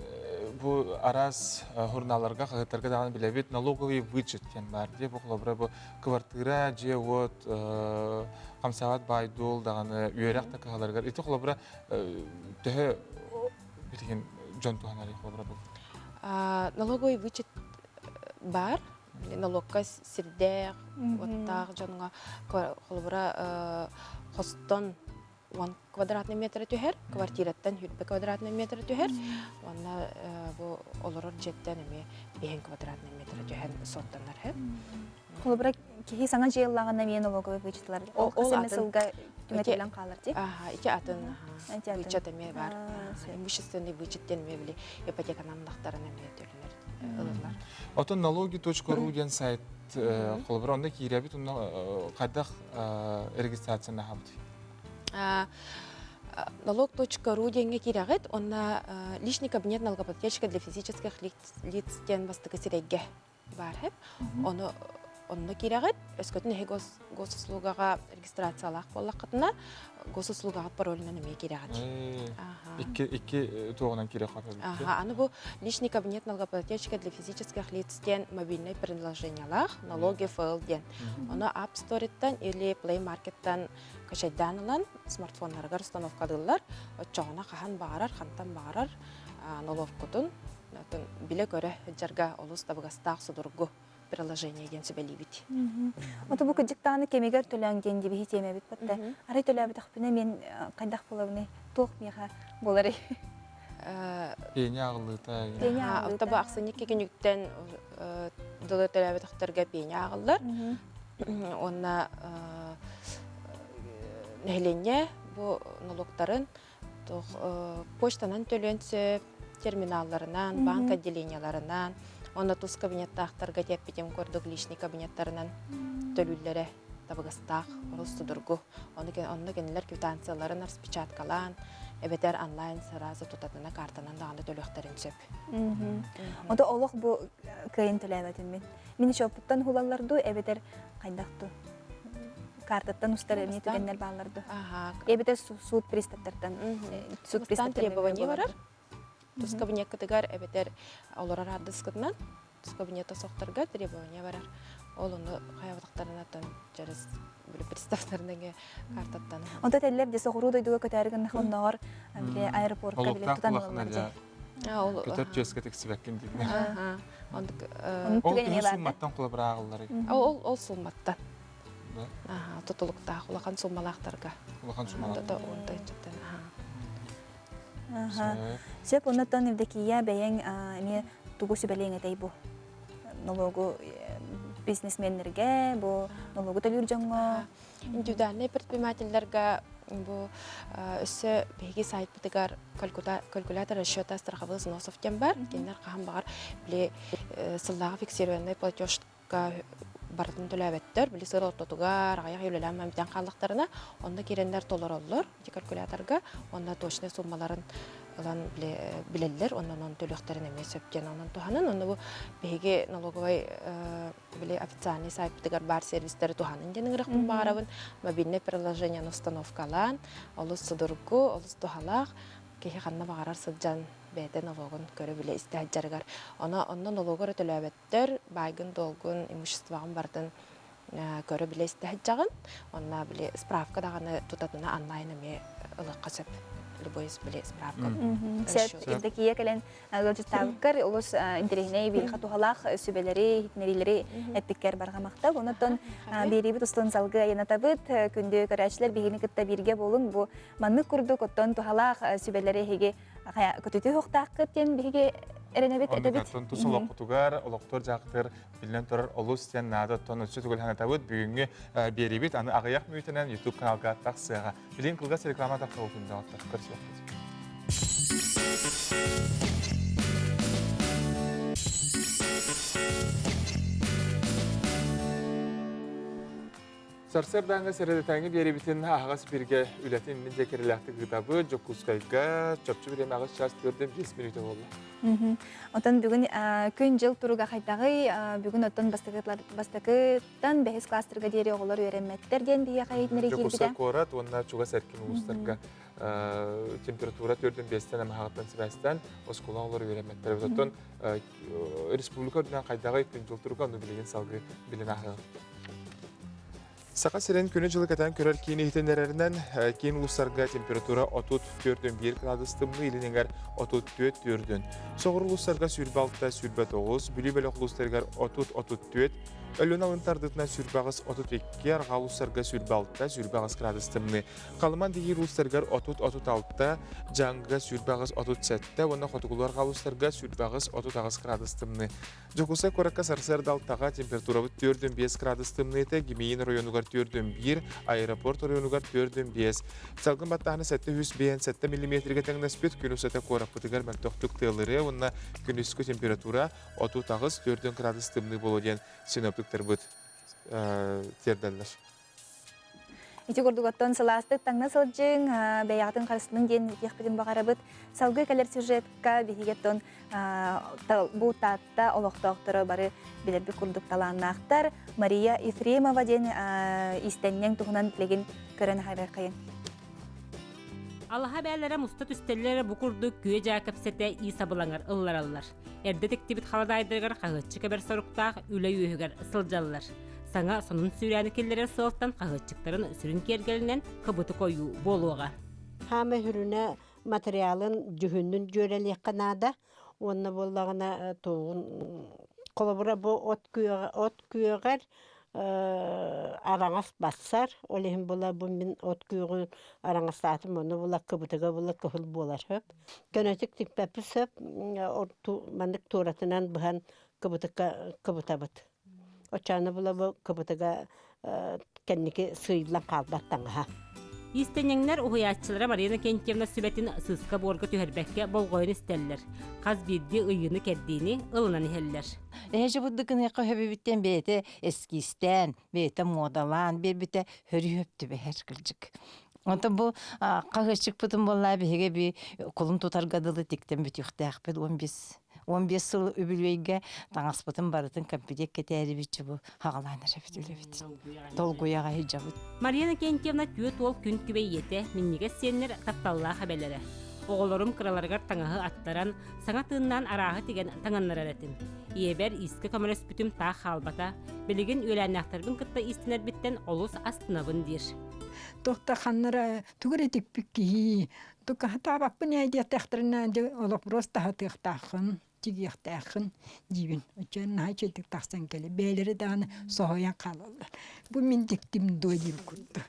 бу араас журналларга, хаһыаттарга даҕаны билэбит налоговый вычет диэн баар дии. Бу холобура бу квартира, дьиэ-уот, хамсаабат баай-дуол даҕаны үөрэх да кыһаларыгар. Ити холобура төһө билигин дьон туһанарый холобура бу? Налоговый вычет баар. Налогка сирдээх, уоттаах дьоҥҥо холобура хостон 10 квадратный метр түһэр, квартираттан 20 квадратный метр түһэр, уонна бу олорор дьиэттэн эмиэ 5 квадратный метр түһэн суоттанар. Холобура, киһи саҥа дьиэ ыллаҕына эмиэ налоговый вычетлар ол хас сылга түҥэтиллэн хаалар дии. Аха, ити атын вычет эмиэ бар. Имущественный вычет диэн эмиэ били ипотеканан ыллахтарына эмиэ төлөнөр ылыллар. Отон налоги.ру диэн сайт холобура онно киирэбит онно хайдах регистрацияны аһабытый? Налог.ру диэҥҥэ киирэҕит, онно личный кабинет налогоплательщика для физических лиц диэн бастакы сирэйгэ баар хэп. Ону онно киирэҕит, өскөтүн эһи госуслугаҕа регистрациялаах буоллаххытына, госуслугаҕыт паролунан эмиэ киирэҕит. Икки икки туоҕунан киирэ Ага, аны бу личный кабинет налогоплательщика для физических лиц диэн мобильный приложениялаах налоги ФЛ диэн. Ону App Store-ттан или Play Market-тан качайдаан ылан смартфоннарыгар установкалыыллар. Оччоҕуна хаһан баҕарар, хантан баҕарар налогкутун билэ-көрө сылдьарга олус табыгастаах судургу приложение диэн сүбэлиибит. Ото бу кыдьыктааны кэмигэр төлөөн диэн дибиһи тиэмэбит батта. Арай төлөөбөтөхпүнэ мен хайдах буолабыный? Туох миэхэ буоларый? Пеня ааҕыллыыта. Пеня ааҕыллыыта. Ото бу ахсынньы күнүктэн дылы төлөөбөтөхтөргө пеня ааҕыллар. Уонна нэһилиэнньэ бу налогтарын туох почтанан төлүөн сөп, терминалларынан, банк отделениеларынан, уонна тус кабинеттаахтарга тиэппитим курдук личный кабинеттарынан төлүүллэрэ табыгастаах, олус судургу. Онно кинилэр квитанцияларын распечаткалаан, эбэтэр онлайн сразу тутатына картанан даҕаны төлүөхтэрин сөп. Ото олох бу кыайын төлөөбөтүм мин. Мин счеппуттан уһулаллар дуу, эбэтэр хайдах дуу? Картаттан устар эмиэ түгэннэр бааллар дуу? Эбэтэр суут приставтартан суут приставтан требование барар. Тус кабинеккытыгар эбэтэр олорор аадыскытынан тус кабинета сохторго требование барар. Ол ону хайабатахтарына через приставтарына картаттан. Онто этэллэр де соҕуруу дойдуга көтөөрү гыннах оннооҕор бile аэропортка биле тутан ылаллар дьэ. Көтөр түөскэ тиксибэккин дииллэр. Ол төһө сумматтан кулабырааҕылларый? Ол ол сумматтан. Тутулуктаах улахан суммалаахтарга. Улахан суммалаах. Сөп, оннуттан Евдокия бэйэҥ эмиэ тугу сүбэлиэҥ этэй бу налогу бизнесменнэргэ, бу налогу төлүүр дьоҥҥо? Индивидуальнай предпринимателлэргэ бу өссө биһиги сайтпытыгар калькулятор расчета страховых взносов диэн бар. Кинилэр хаһан баҕар били сыллааҕы фиксированный платежка барытын төлөөбөттөр. Били сыл ортотугар аҕыйах үлэлээн бүтэн хааллахтарына, онно киирэннэр толороллор ити калькуляторга. Онно точнай суммаларын ылан билэллэр, онон онон төлүөхтэрин эмиэ сөп диэн онон туһанан. Онно бу биһиги налоговай били официальный сайтпытыгар баар сервистэри туһанын диэн ыҥырыахпын баҕарабын. Мобильнай приложениены установкалаан, олус судургу, олус туһалаах, киһи ханна баҕарар сылдьан бэйэтэ налогун көрө-билэ истэ сылдьарыгар. Оно онно налогу эрэ төлөөбөттөр, баайгын-дуолгун, имуществоҕын барытын көрө-билэ истэ сылдьаҕын. Онно били справка даҕаны тутатына онлайн эмиэ ылыахха сөп. Любой били справка. Сөп, Евдокия кэлэн ыалдьыттаабыккар олус интэриэһинэй биһиэхэ туһалаах сүбэлэри, иһитиннэриилэри эппиккэр барҕа махтал. Онон биэриибит устун салгыы айанатабыт. Күндү көрөөччүлэр биһигини кытта бииргэ буолуҥ. Бу маннык курдук оттон туһалаах сүбэлэри эһиги көтүтүү суохтааххыт диэн биһиги эрэнэбит этэбит. Оттон тус олоххутугар, олохтор дьаахтар биллэн турар олус диэн наада оттон өссө түгэл бүгүҥҥү биэриибит аны аҕыйах мүнүүтэнэн YouTube каналга тахсыаҕа. Билигин кылгас реклама тахсыбыт күндэҕиттэр көрсүөхпүт. Сарсыардааҥҥы сэрэдэтээҥҥи биэрэбитин аһаҕас бииргэ үлэтин иннин диэки эрэлээхтик ыытабыт. Дьокуускайга чопчу бириэмэ аҕыс чаас 45 мүнүүтэ буолла. Отон бүгүн күн-дьыл туруга хайдаҕый? Бүгүн оттон бастакыттан бэһис класстарга диэри оҕолор үөрэммэттэр диэн биһиэхэ иһитиннэрии Дьокуускай киирбитэ. куорат уонна чугас эркин улуустарга температура төрдүн биэстэн амаһаҕыттан сибээстээн оскуола оҕолор үөрэммэттэр. Оттон республика үрдүнэн хайдаҕый күн-дьыл туруга ону билигин салгыы билэн ааһыаҕыҥ. Саха сирин күнү-дьылы кэтээн көрөр киин иһитиннэрэринэн, киин улуустарга температура 34,1 градус тымныы, илин эҥэр 34,4. Соҕуруу улуустарга 26, 29, Бүлүү бөлөх улуустарыгар 30-34, Өлүөн алын тардытынан 28-32, арҕаа улуустарга 26, 28 градус тымныы. Халыман диир улуустарыгар 30-36, Дьааҥыга 28-37 уонна хотугулуу арҕаа улуустарга 28-38 градус тымныы. Дьокуускай куоракка сарсыарда алтаҕа температурабыт 4,5 градус тымныыта, Гимеин оройуонугар 4,1, аэропорт оройуонугар 4,5. Салгын баттааһына 757 миллиметргэ тэҥнэспит, күн устата куораппытыгар мөлтөхтүк тыалырыа уонна күнүскү температура 38 4 градус тымныы буолуо диэн синоптиктарбыт тиэрдэллэр. Ити курдук оттон сылаастык таҥна сылдьыҥ, бэйэҕитин харыстының диэн этиэхпитин баҕарабыт. Салгыы кэлэр сюжетка биһиги оттон бу Таатта олохтоохторо бары билэрбит курдук талааннаахтар. Мария Ефремова диэн иистэнньэҥ туһунан билигин көрөн аһарыаххайын. Алаһа бээлэрэ муста түстэллэр бу курдук күө-дьаа кэпсэтэ ии сабылаҥар ыллараллар. Эрдэ тиктибит халадаайдарыгар хаһыаччы кэбэр соруктаах үлэ үөһүгэр сылдьаллар. Саҥа сонун сүүрээни киллэрэр сыалтан хаһыаччыктарын сүрүн киэргэлинэн кыбытык ойуу буолуоҕа. Хаама сүрүнэ материалын дьүһүнүн дьүөрэлиэххэ наада уонна буоллаҕына туоҕун холобура бу от күөҕэ от күөҕэр араҥас бассар ол иһин була бу мин от күөҕүн араҥастаатым ону була кыбытыга була кыһыл буолар сөп көнөтүк тикпэппит сөп маннык туоратынан быһан кыбытыкка кыбытабыт Оччоҕуна була бу кыбытыга кэнники сыыйыллан хаалбат таҥаһа. Иистэнньэҥнэр уһуйааччылара Марина Кентьевна сүбэтин сыыска-буорга түһэрбэккэ болҕойон истэллэр. Хас биирдии ыйыыны-кэрдиини ылынан иһэллэр. Эһэжи буддукыныахха хөбүбүттэн бэйэтэ эскизтээн, бэйэтэ муодалаан биэрбитэ хөрү түбэһэр кырдьык. Онтон бу хаһыаччыкпытын буоллаа биһиги би кулун тутарга дылы тиктэн бүтүөхтээхпит 15 15 сыл үбүлүөйгэ таҥаспытын барытын компьютер кэтээрибит бу хаҕалаан эрэбит үлэбит. Долгуйаҕа сылдьабыт. Мария Иннокентьевна түөрт уол күн күбэй ийэтэ, минньигэс сиэннэр тапталлаах эбэлэрэ. Оҕолорум кыраларыгар таҥаһы аттаран, саҥа тыыннаан арааһы тигэн таҥыннарар этим. Ийэбэр иискэ көмөлөспүтүм таах хаалбата. Билигин үөлээннээхтэрбин кытта иистэнэрбиттэн олус астынабын диир. Туохта ханнара тугу эрэ тикпит киһи Тукаһатаабаппын ээ диэтэхтэринэ дьэ олоппуруос таһатыахтааххын, тигиэхтээххин диибин. Оччоон наһаа үчүгэйдик тахсан кэлэр. Бэйэлэрэ даҕаны соһуйан хаалаллар. Бу мин диктим дуо диир курдук.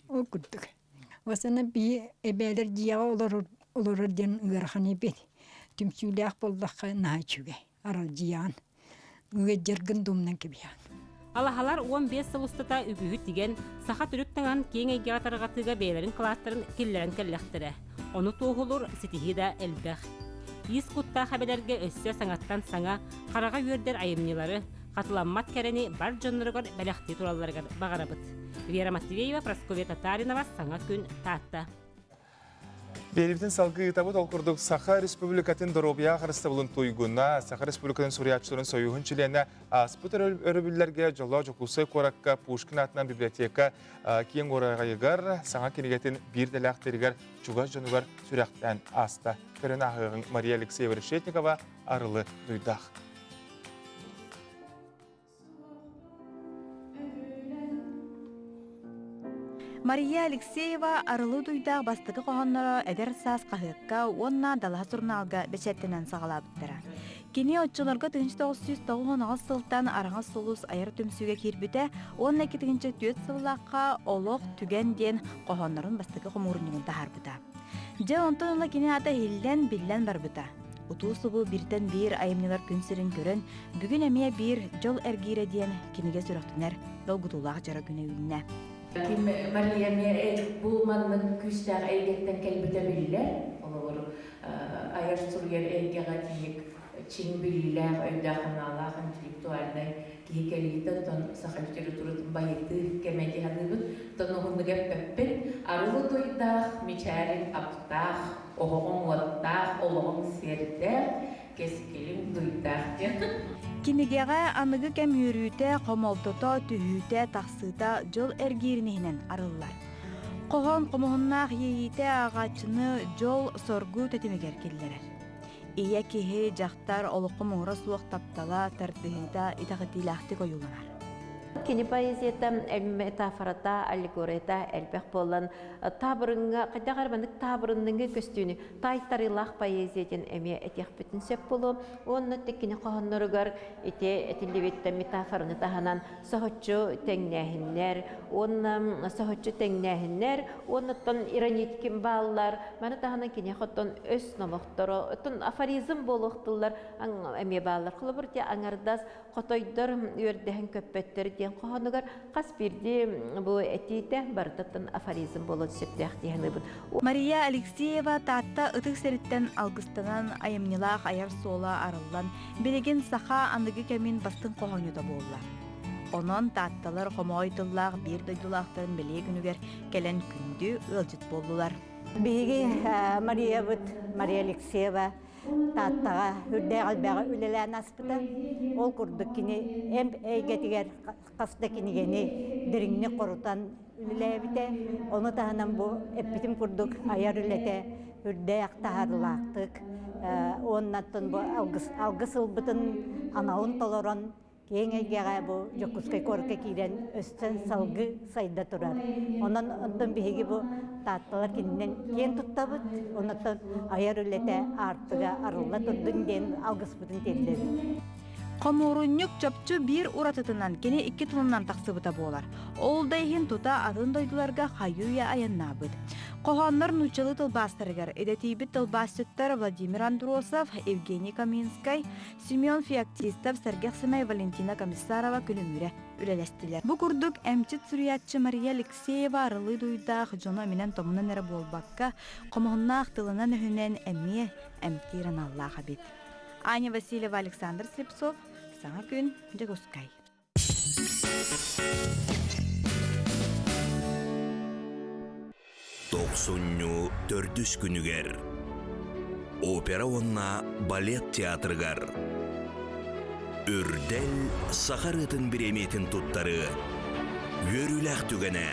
Ол курдук. Осана биһи эбээлэр дьиэҕэ олорор олорор диэн ыарахан эбит. Түмсүүлээх буоллахха наһаа үчүгэй. Аралдьыйаҕын. Ыалдьаргын думнан кэбиһэҕин. Алаһалар 15 сыл устата үгүһү тигэн, саха төрүт таҥаһын киэҥ эйгэҕэ тарҕатыыга бэйэлэрин кылааттарын киллэрэн кэллэхтэрэ. Ону туоһулуур ситиһии да элбэх. Иис куттаах эбэлэргэ өссө саҥаттан саҥа, хараҕа үөрдэр айымньылары, хатыламмат кэрэни бар дьонноругар бэлэхтии туралларыгар баҕарабыт. Вера Матвеева, Прасковья Татаринова, Саҥа күн, Таатта. Биэриибитин салгыы ыытабыт. Ол курдук Саха Республикатын доруобуйа харыстабылын туйгуна, Саха Республикатын суруйааччыларын союһун чилиэнэ ааспыт өрөбүллэргэ Дьоллоох Дьокуускай куоракка Пушкин аатынан библиотека киэҥ уораҕайыгар саҥа кинигэтин биир дэлээхтэригэр чугас дьонугар сүрэхтээн ааста. Көрөн ааһыаҕыҥ Мария Алексеева Решетникова Арылы Дуйдаах. Мария Алексеева Арылы Дуйдаах бастакы хоһоонноро Эдэр саас хаһыакка уонна Далаһа сурунаалга бэчээттэнэн саҕалаабыттара. Кини оччолорго 1998 сылтан Араҥас сулус айар түмсүүгэ киирбитэ уонна 2004 сыллаахха Олох түгэн диэн хоһооннорун бастакы хомуурунньугун таһаарбыта. Дьэ онтон ыла кини аата иһиллэн, биллэн барбыта. Утуу-субу бииртэн биир айымньылар күн сирин көрөн, бүгүн эмиэ биир Дьол эргиирэ диэн кинигэ сүрэхтэнэр долгутуулаах дьоро күнэ үүннэ. Ким Мария эмиэ бу маннык күүстээх эйгэттэн кэлбитэ биллэр. Олоҕор айар суруйар эйгэҕэ тиийик. чиҥ билиилээх, өйдөөх-санаалаах, интеллектуальнай киһи кэлиитэ, оттон саха литературатын байытыы кэмэ дии саныыбын. Оттон уһуннук эппэппин. Арылы дуйдаах, мичээрин аптаах, оһоҕуҥ уоттаах, олоҕуҥ сиэрдээх, кэскилиҥ дуйдаах диэн. Кинигэҕэ аныгы кэм үөрүүтэ, хомолтото, түһүүтэ, тахсыыта дьол эргиирин иһинэн арыллар. Хоһоон хомуһуннаах иэйиитэ ааҕааччыны дьол-соргу тэтимигэр киллэрэр. Ийэ киһи, дьахтар олоххо муҥура суох таптала, тардыһыыта итэҕэтиилээхтик ойууланар. Кини поэзията метафората, аллегорията элбэх буолан, таабырыҥҥа, хайдах эрэ маннык таабырынныҥы көстүүнү таайтарыылаах поэзия диэн эмиэ этиэхпитин сөп буолуо. Уонна кини хоһоонноругар ити этиллибит метафораны таһынан соһуччу тэҥнээһиннэр уонна соһуччу тэҥнээһиннэр уонна оттон ироническим бааллар маны таһынан киниэхэ оттон өс номохторо оттон афоризм буолуохтуллар эмиэ бааллар холобур те аҥардас хотойдор үөрдэһэн көппөттөр диэн хоһоонугар хас биирдии бу этиитэ барытыттан афоризм буолуон сөптөөх дии саныыбын. Мария Алексеева Таатта ытык сириттэн алгыстанан айымньылаах айар суола арыллан Билигин саха аныгы кэмин бастыҥ хоһоонньута буолла. Онон таатталар хомоҕой тыллаах биир дойдулаахтарын бэлиэ күнүгэр кэлэн күндү ыалдьыт буоллулар. Биһиги Мариябыт Мария Алексеева Тааттаҕа үрдээх элбэҕи үлэлээн аспыта. Ол курдук кини эмп эйгэтигэр хас да кинигэни дириҥник хорутан үлэлээбитэ. Ону таһынан бу эппитим курдук айар үлэтэ үрдээх таһаарыылаахтык уоннаттан бу алгыс, алгыс ылбытын аналын толорон киэҥ эйгэҕэ бу Дьокуускай куоракка киирэн өстөн салгыы сайда турар. Онон онтон биһиги бу Таатталар кининэн киэн туттабыт, оннуттан айар үлэтэ аартыга арылла турдун диэн алгыспытын тиэрдэбит. Хомуурунньук чопчу биир уратытынан кини икки тылынан тахсыбыта буолар. Ол да иһин тута атын дойдуларга хайыы-үйэ айаннаабыт. Хоһооннор нууччалыы тылбаастарыгар идэтийбит тылбаасчыттар Владимир Андросов, Евгений Каминскай, Семен Феоктистов, Сэргэх Сэмэй Валентина Комиссарова күлүмүрэ үлэлэстилэр. Бу курдук эмчит суруйааччы Мария Алексеева арылыы дуйдаах дьону эминэн-томунан эрэ буолбакка, хомуһуннаах тылынан-өһүнэн эмиэ эмтиир аналлаах эбит. Аня Васильева, Александр Слепцов, Саҥа күн, Дьокуускай. Тохсунньу төрдүс күнүгэр Опера уонна балет театрыгар Үрдэл саха ырыатын бириэмийэтин туттарыы үөрүүлээх түгэнэ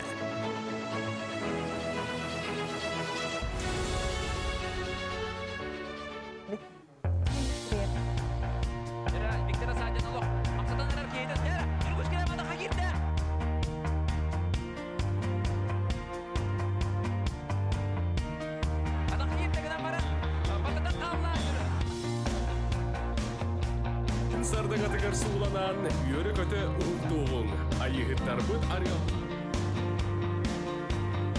Сардаҥатыгар сууланан, үөрэ-көтө уһуктуоҕуҥ, айыыһыттарбыт арыаллаан.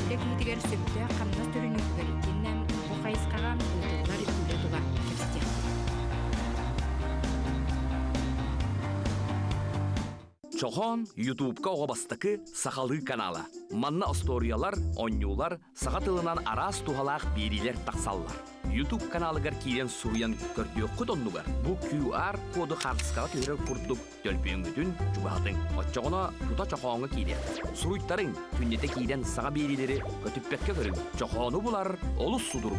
Үлэ киһитигэр сөптөөх хамнас төлөнүүтүгэр итиэннэ бу хайысхаҕа ыытыллар үлэ тула кэпсэтиэхпит. Чохоон Ютубка оҕо бастакы сахалыы канала. Манна остуоруйалар, оонньуулар, саха тылынан араас туһалаах биэриилэр тахсаллар. YouTube каналыгар киирэн суруйан көрдүөххүт оннугар бу QR-коду хаартыскаҕа түһэрэр курдук төлпүөҥҥүтүн чугаһатыҥ. Оччоҕуна тута чохооҥҥо киириэх. Суруйтарыҥ, күннэтэ киирэн саҥа биэриилэри көтүппэккэ көрүҥ. Чохоону булар олус судургу.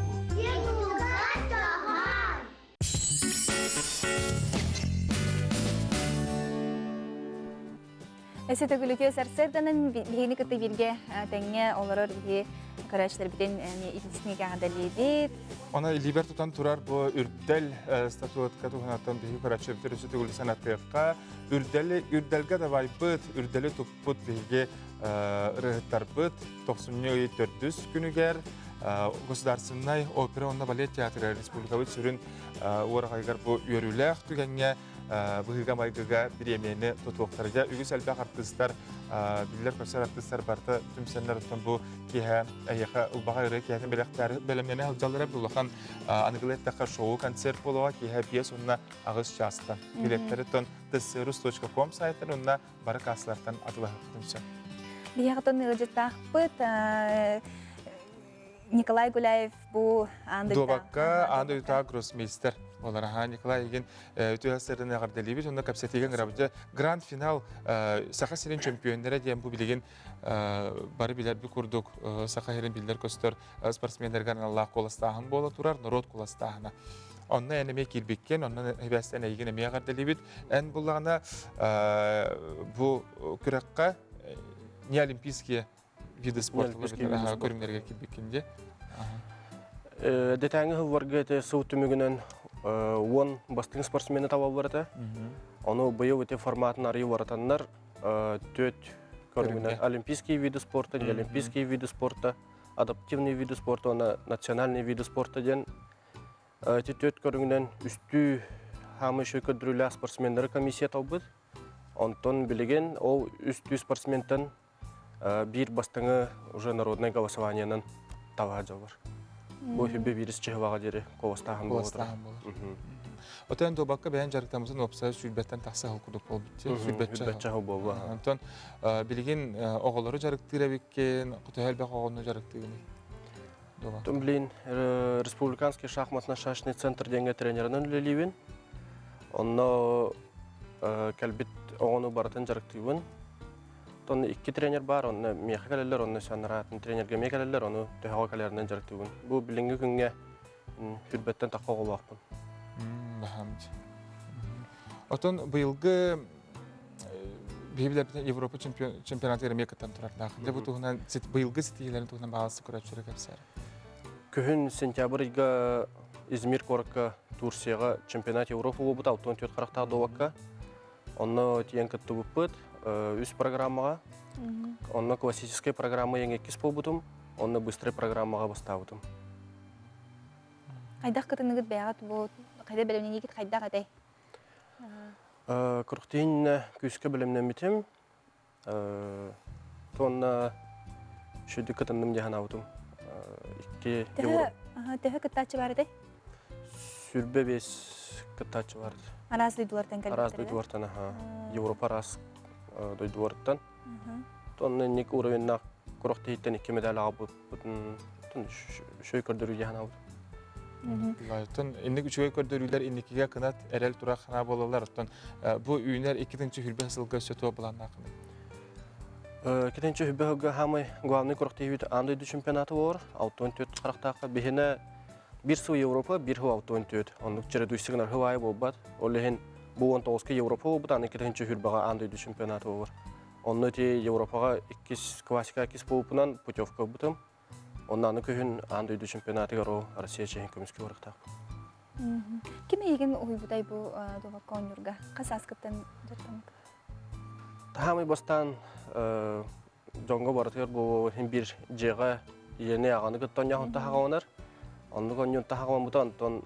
Эсэ төгүлүтүө сарсыарданан биһигини кытта бииргэ тэҥҥэ олорор биһи көрөөччүлэрбитин ититиснигэ эҕэрдэлиибит. Она илиибэр тутан турар бу үрдэл статуэтка туһунаттан биһиги көрөөччүбүтүн өссө төгүл санатыахха. Үрдэли үрдэлгэ дабайбыт, үрдэли туппут биһиги ырыһыттарбыт тохсунньу ый төрдүс күнүгэр Государственнай опера уонна балет театрыгар республикабыт сүрүн уораҕайыгар бу үөрүүлээх түгэҥҥэ быһыыга-майгыга бириэмийэни тутуохтара. Үгүс элбэх артыыстар, биллэр-көстөр артыыстар барыта түмсэннэр оттон бу киэһэ эһиэхэ ылбаҕай ырыа киэһэтин бэлэхтээри бэлэмнэнэ сылдьаллара улахан аныгылыы эттэххэ шоу-концерт буолуоҕа киэһэ 5 уонна 8 чаастан. Билеттэри оттон tssrus.com сайтан уонна бары кассалартан атылаһыахпытын сөп. Биһиэхэ оттон ыалдьыттаахпыт Николай Гуляев бу аан Дуобакка аан дойдутааҕы гроссмейстер. Болар аха Николай игин үтүө сырын эҕэрдэлиибит онно кэпсэтиигэ ыҥырабыт. Гранд финал Саха сирин чөмпүйөннөрө диэн бу билигин бары билэрби курдук Саха сирин биллэр көстөр спортсменнарга аналлаах куоластааһын буола турар, норуот куоластааһына. Онно эн эмиэ киирбиккин, онно эбээстэн эйигин эмиэ эҕэрдэлиибит. Эн буллаҕына бу күрэххэ не олимпийские виды спорта көрүҥнэргэ киирбиккин дии. Дэтээҥи сылларга ити сыл түмүгүнэн 10 бастыҥ спортсмены табаллар этэ. Ону быйыл ити форматын арыйы уларытаннар төрт көрүҥүнэн олимпийские виды спорта, неолимпийские виды спорта, адаптивные виды спорта уонна национальные виды спорта диэн ити төрт көрүҥүнэн үстүү хаамыы үчүгэй көрдөрүүлээх спортсменнары комиссия талбыт. Онтон билигин ол үстүү спортсментан биир бастыҥы уже народнай голосованиенан талаһа дьоллор. Бу хүббэ биирис чыһылаҕа диэри куоластааһын буолар. Куоластааһын буолар. Отон дуобакка бэйэн дьарыктаммытын уопсай сүүрбэттэн тахса сыл курдук буолбут. Сүүрбэччэ сыл буолла. Онтон билигин оҕолору дьарыктыыр эбиккин, төһө элбэх оҕону дьарыктыыгыный? Оттон билигин Республиканский шахматно-шашечный центр диэҥҥэ тренеринэн үлэлиибин. Онно кэлбит оҕону барытын дьарыктыыбын. Оттон икки тренер баар, онно миэхэ кэлэллэр, онно санараатын тренергэ эмиэ кэлэллэр, ону төһөҕө кэлэринэн дьарыктыыбын. Бу билиҥҥи күҥҥэ түрбэттэн тахха оҕолоохпун. Отон быйылгы биһи Европа чемпионатыгар эмиэ кыттан турардаах. Дьэ бу туһунан быйылгы ситиһиилэрин туһунан баҕаласы көрөөччүлэр кэпсээр. Күһүн сентябрь ыйга Измир куоракка Турцияҕа чемпионат Европы буолбут 64 харахтаах дуобакка. Онно тиийэн кыттыбыппыт үс программаҕа. Онно классическай программа ең иккис буолбутум, онно быстрый программаҕа бастаабытым. Хайдах кытыныгыт бэйэҕит бу хайда бэлэмнэниигит хайдах этэй? Күрүктиин күүскэ бэлэмнэммитим. Туонна шүдү кытынным дии санаабытым. Икки Төһө төһө кыттааччы бар этэй? Сүрбэ бес кыттааччы бар. Араас дойдулартан кэлбиттэр. Араас дойдулартан, аха. Европа араас дойдуларыттан. Тонна инник уровеннаах курох тиһиттэн икки медаль аҕалбыппытын үчүгэй көрдөрүү дии санаабытым. Оттон инник үчүгэй көрдөрүүлэр инникигэ кынат эрэл турар ханаа буолаллар. Оттон бу үүнэр иккитинчи хүрбэ сылга өссө туох былааннааххыный? Иккитинчи хүрбэ сылга хаамай главный курох тиһибит аан дойду чемпионата буолар. 64 харахтаахха биһинэ бир сыл Европа, бир сыл 64. Оннук чередуйсы гынар сыл аайы буолбат. Ол иһин бу 19 Европа буолбут, аны иккитинчи хүрбэҕэ аан дойду чемпионата буолар. Онно ити Европаҕа иккис классика иккис буолбуппунан путевка ылбытым. Онно аны күһүн аан дойду чемпионатыгар ол Россия чиһин көмүскүү барыахтаахпын. Ким эйигин уһуйбутай бу дуобакка оонньуурга? Хас ааскыттан дьарыктаммыт? Таһаамай бастаан дьоҥҥо барытыгар бу иһин биир дьиэҕэ ийэни аҕаны кытта оонньоохун таһаҕаланар. Оннук оонньуун таһаҕаламмыта онтон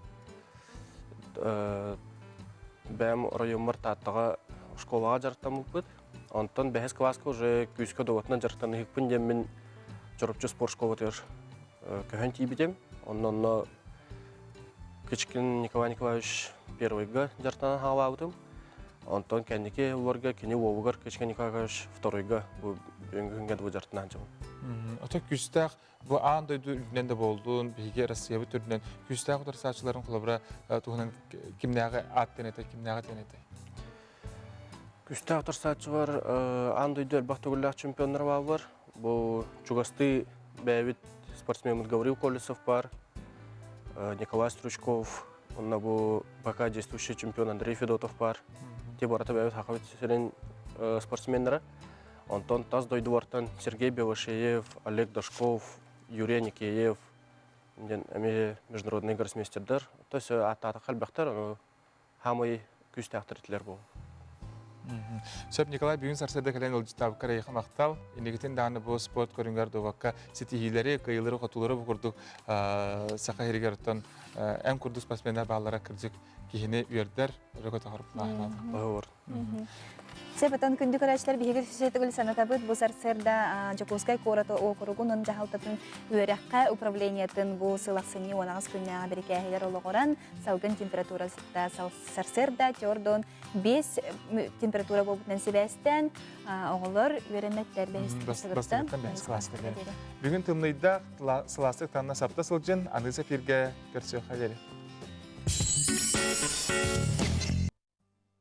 бэйэм оройуоммар Тааттаҕа школаҕа дьарыктаммыппыт. Онтон бэһис кылааска уже күүскэ дуобатынан дьарыктаныһыкпын диэммин Чурапчы спортшколатыгар көһөн тиийбитим. Онно онно Кычкин Николай Николаевич первыйга дьарыктанан хаалаабытым. Онтон кэнники уларга кини уолугар Кычкин Николай Николаевич второйга бу бүгүҥҥү күҥҥэ дылы дьарыктанаан дьабын. Ото күүстээх бу аан дойду үрдүнэн да буоллун, биһиги Россиябыт үрдүнэн күүстээх утарсааччыларын холобура туһунан кимнээҕи ааттан этэй, кимнээҕи тиэн этэй? Күстээх утарсааччылар аан дойду элбэх төгүллээх чемпионнара бааллар. Бу чугастыы бэйэбит спортсменмыт Гаврил Колесов баар, Николай Стручков, онно бу пока действующий чемпион Андрей Федотов баар. Те барыта бэйэбит Сахабыт сирин спортсменнара. Онтон тас дойдулартан Сергей Белошеев, Олег Дашков, Юрий Никеев диэн эмиэ международный гроссмейстердэр. То есть ааттаатахха элбэхтэр, хаамай күүстээхтэр этилэр буолу. Сөп Николай бүгүн сарсыарда кэлэн ыалдьыттаабыккар эйиэхэ махтал. Инникитин даҕаны бу спорт көрүҥэр дуобакка ситиһиилэри, кыайыылары, хотуулары бу курдук саха иһигэр оттон эн курдук спортсменнар бааллара кырдьык киһини үөрдэр, өрө көтөҕөр Баһыыр. Сөп отон күндү көрөөччүлэр биһиги сүсүтүгүл санатабыт бу сарсыарда Дьокуускай куораты уокуругун он дьаһалтатын үөрэххэ управлениетын бу сыл ахсынньы 18 күннээҕи бирикээһигэр олоҕуран салгын температурата сарсыарда чордон 5 температура буолбутунан сибээстээн оҕолор үөрэммэттэр бастыгыттан Бүгүн тымныйдаах сылаастык танна сапта сылдьын аныыс эфиргэ көрсүөххэ диэри.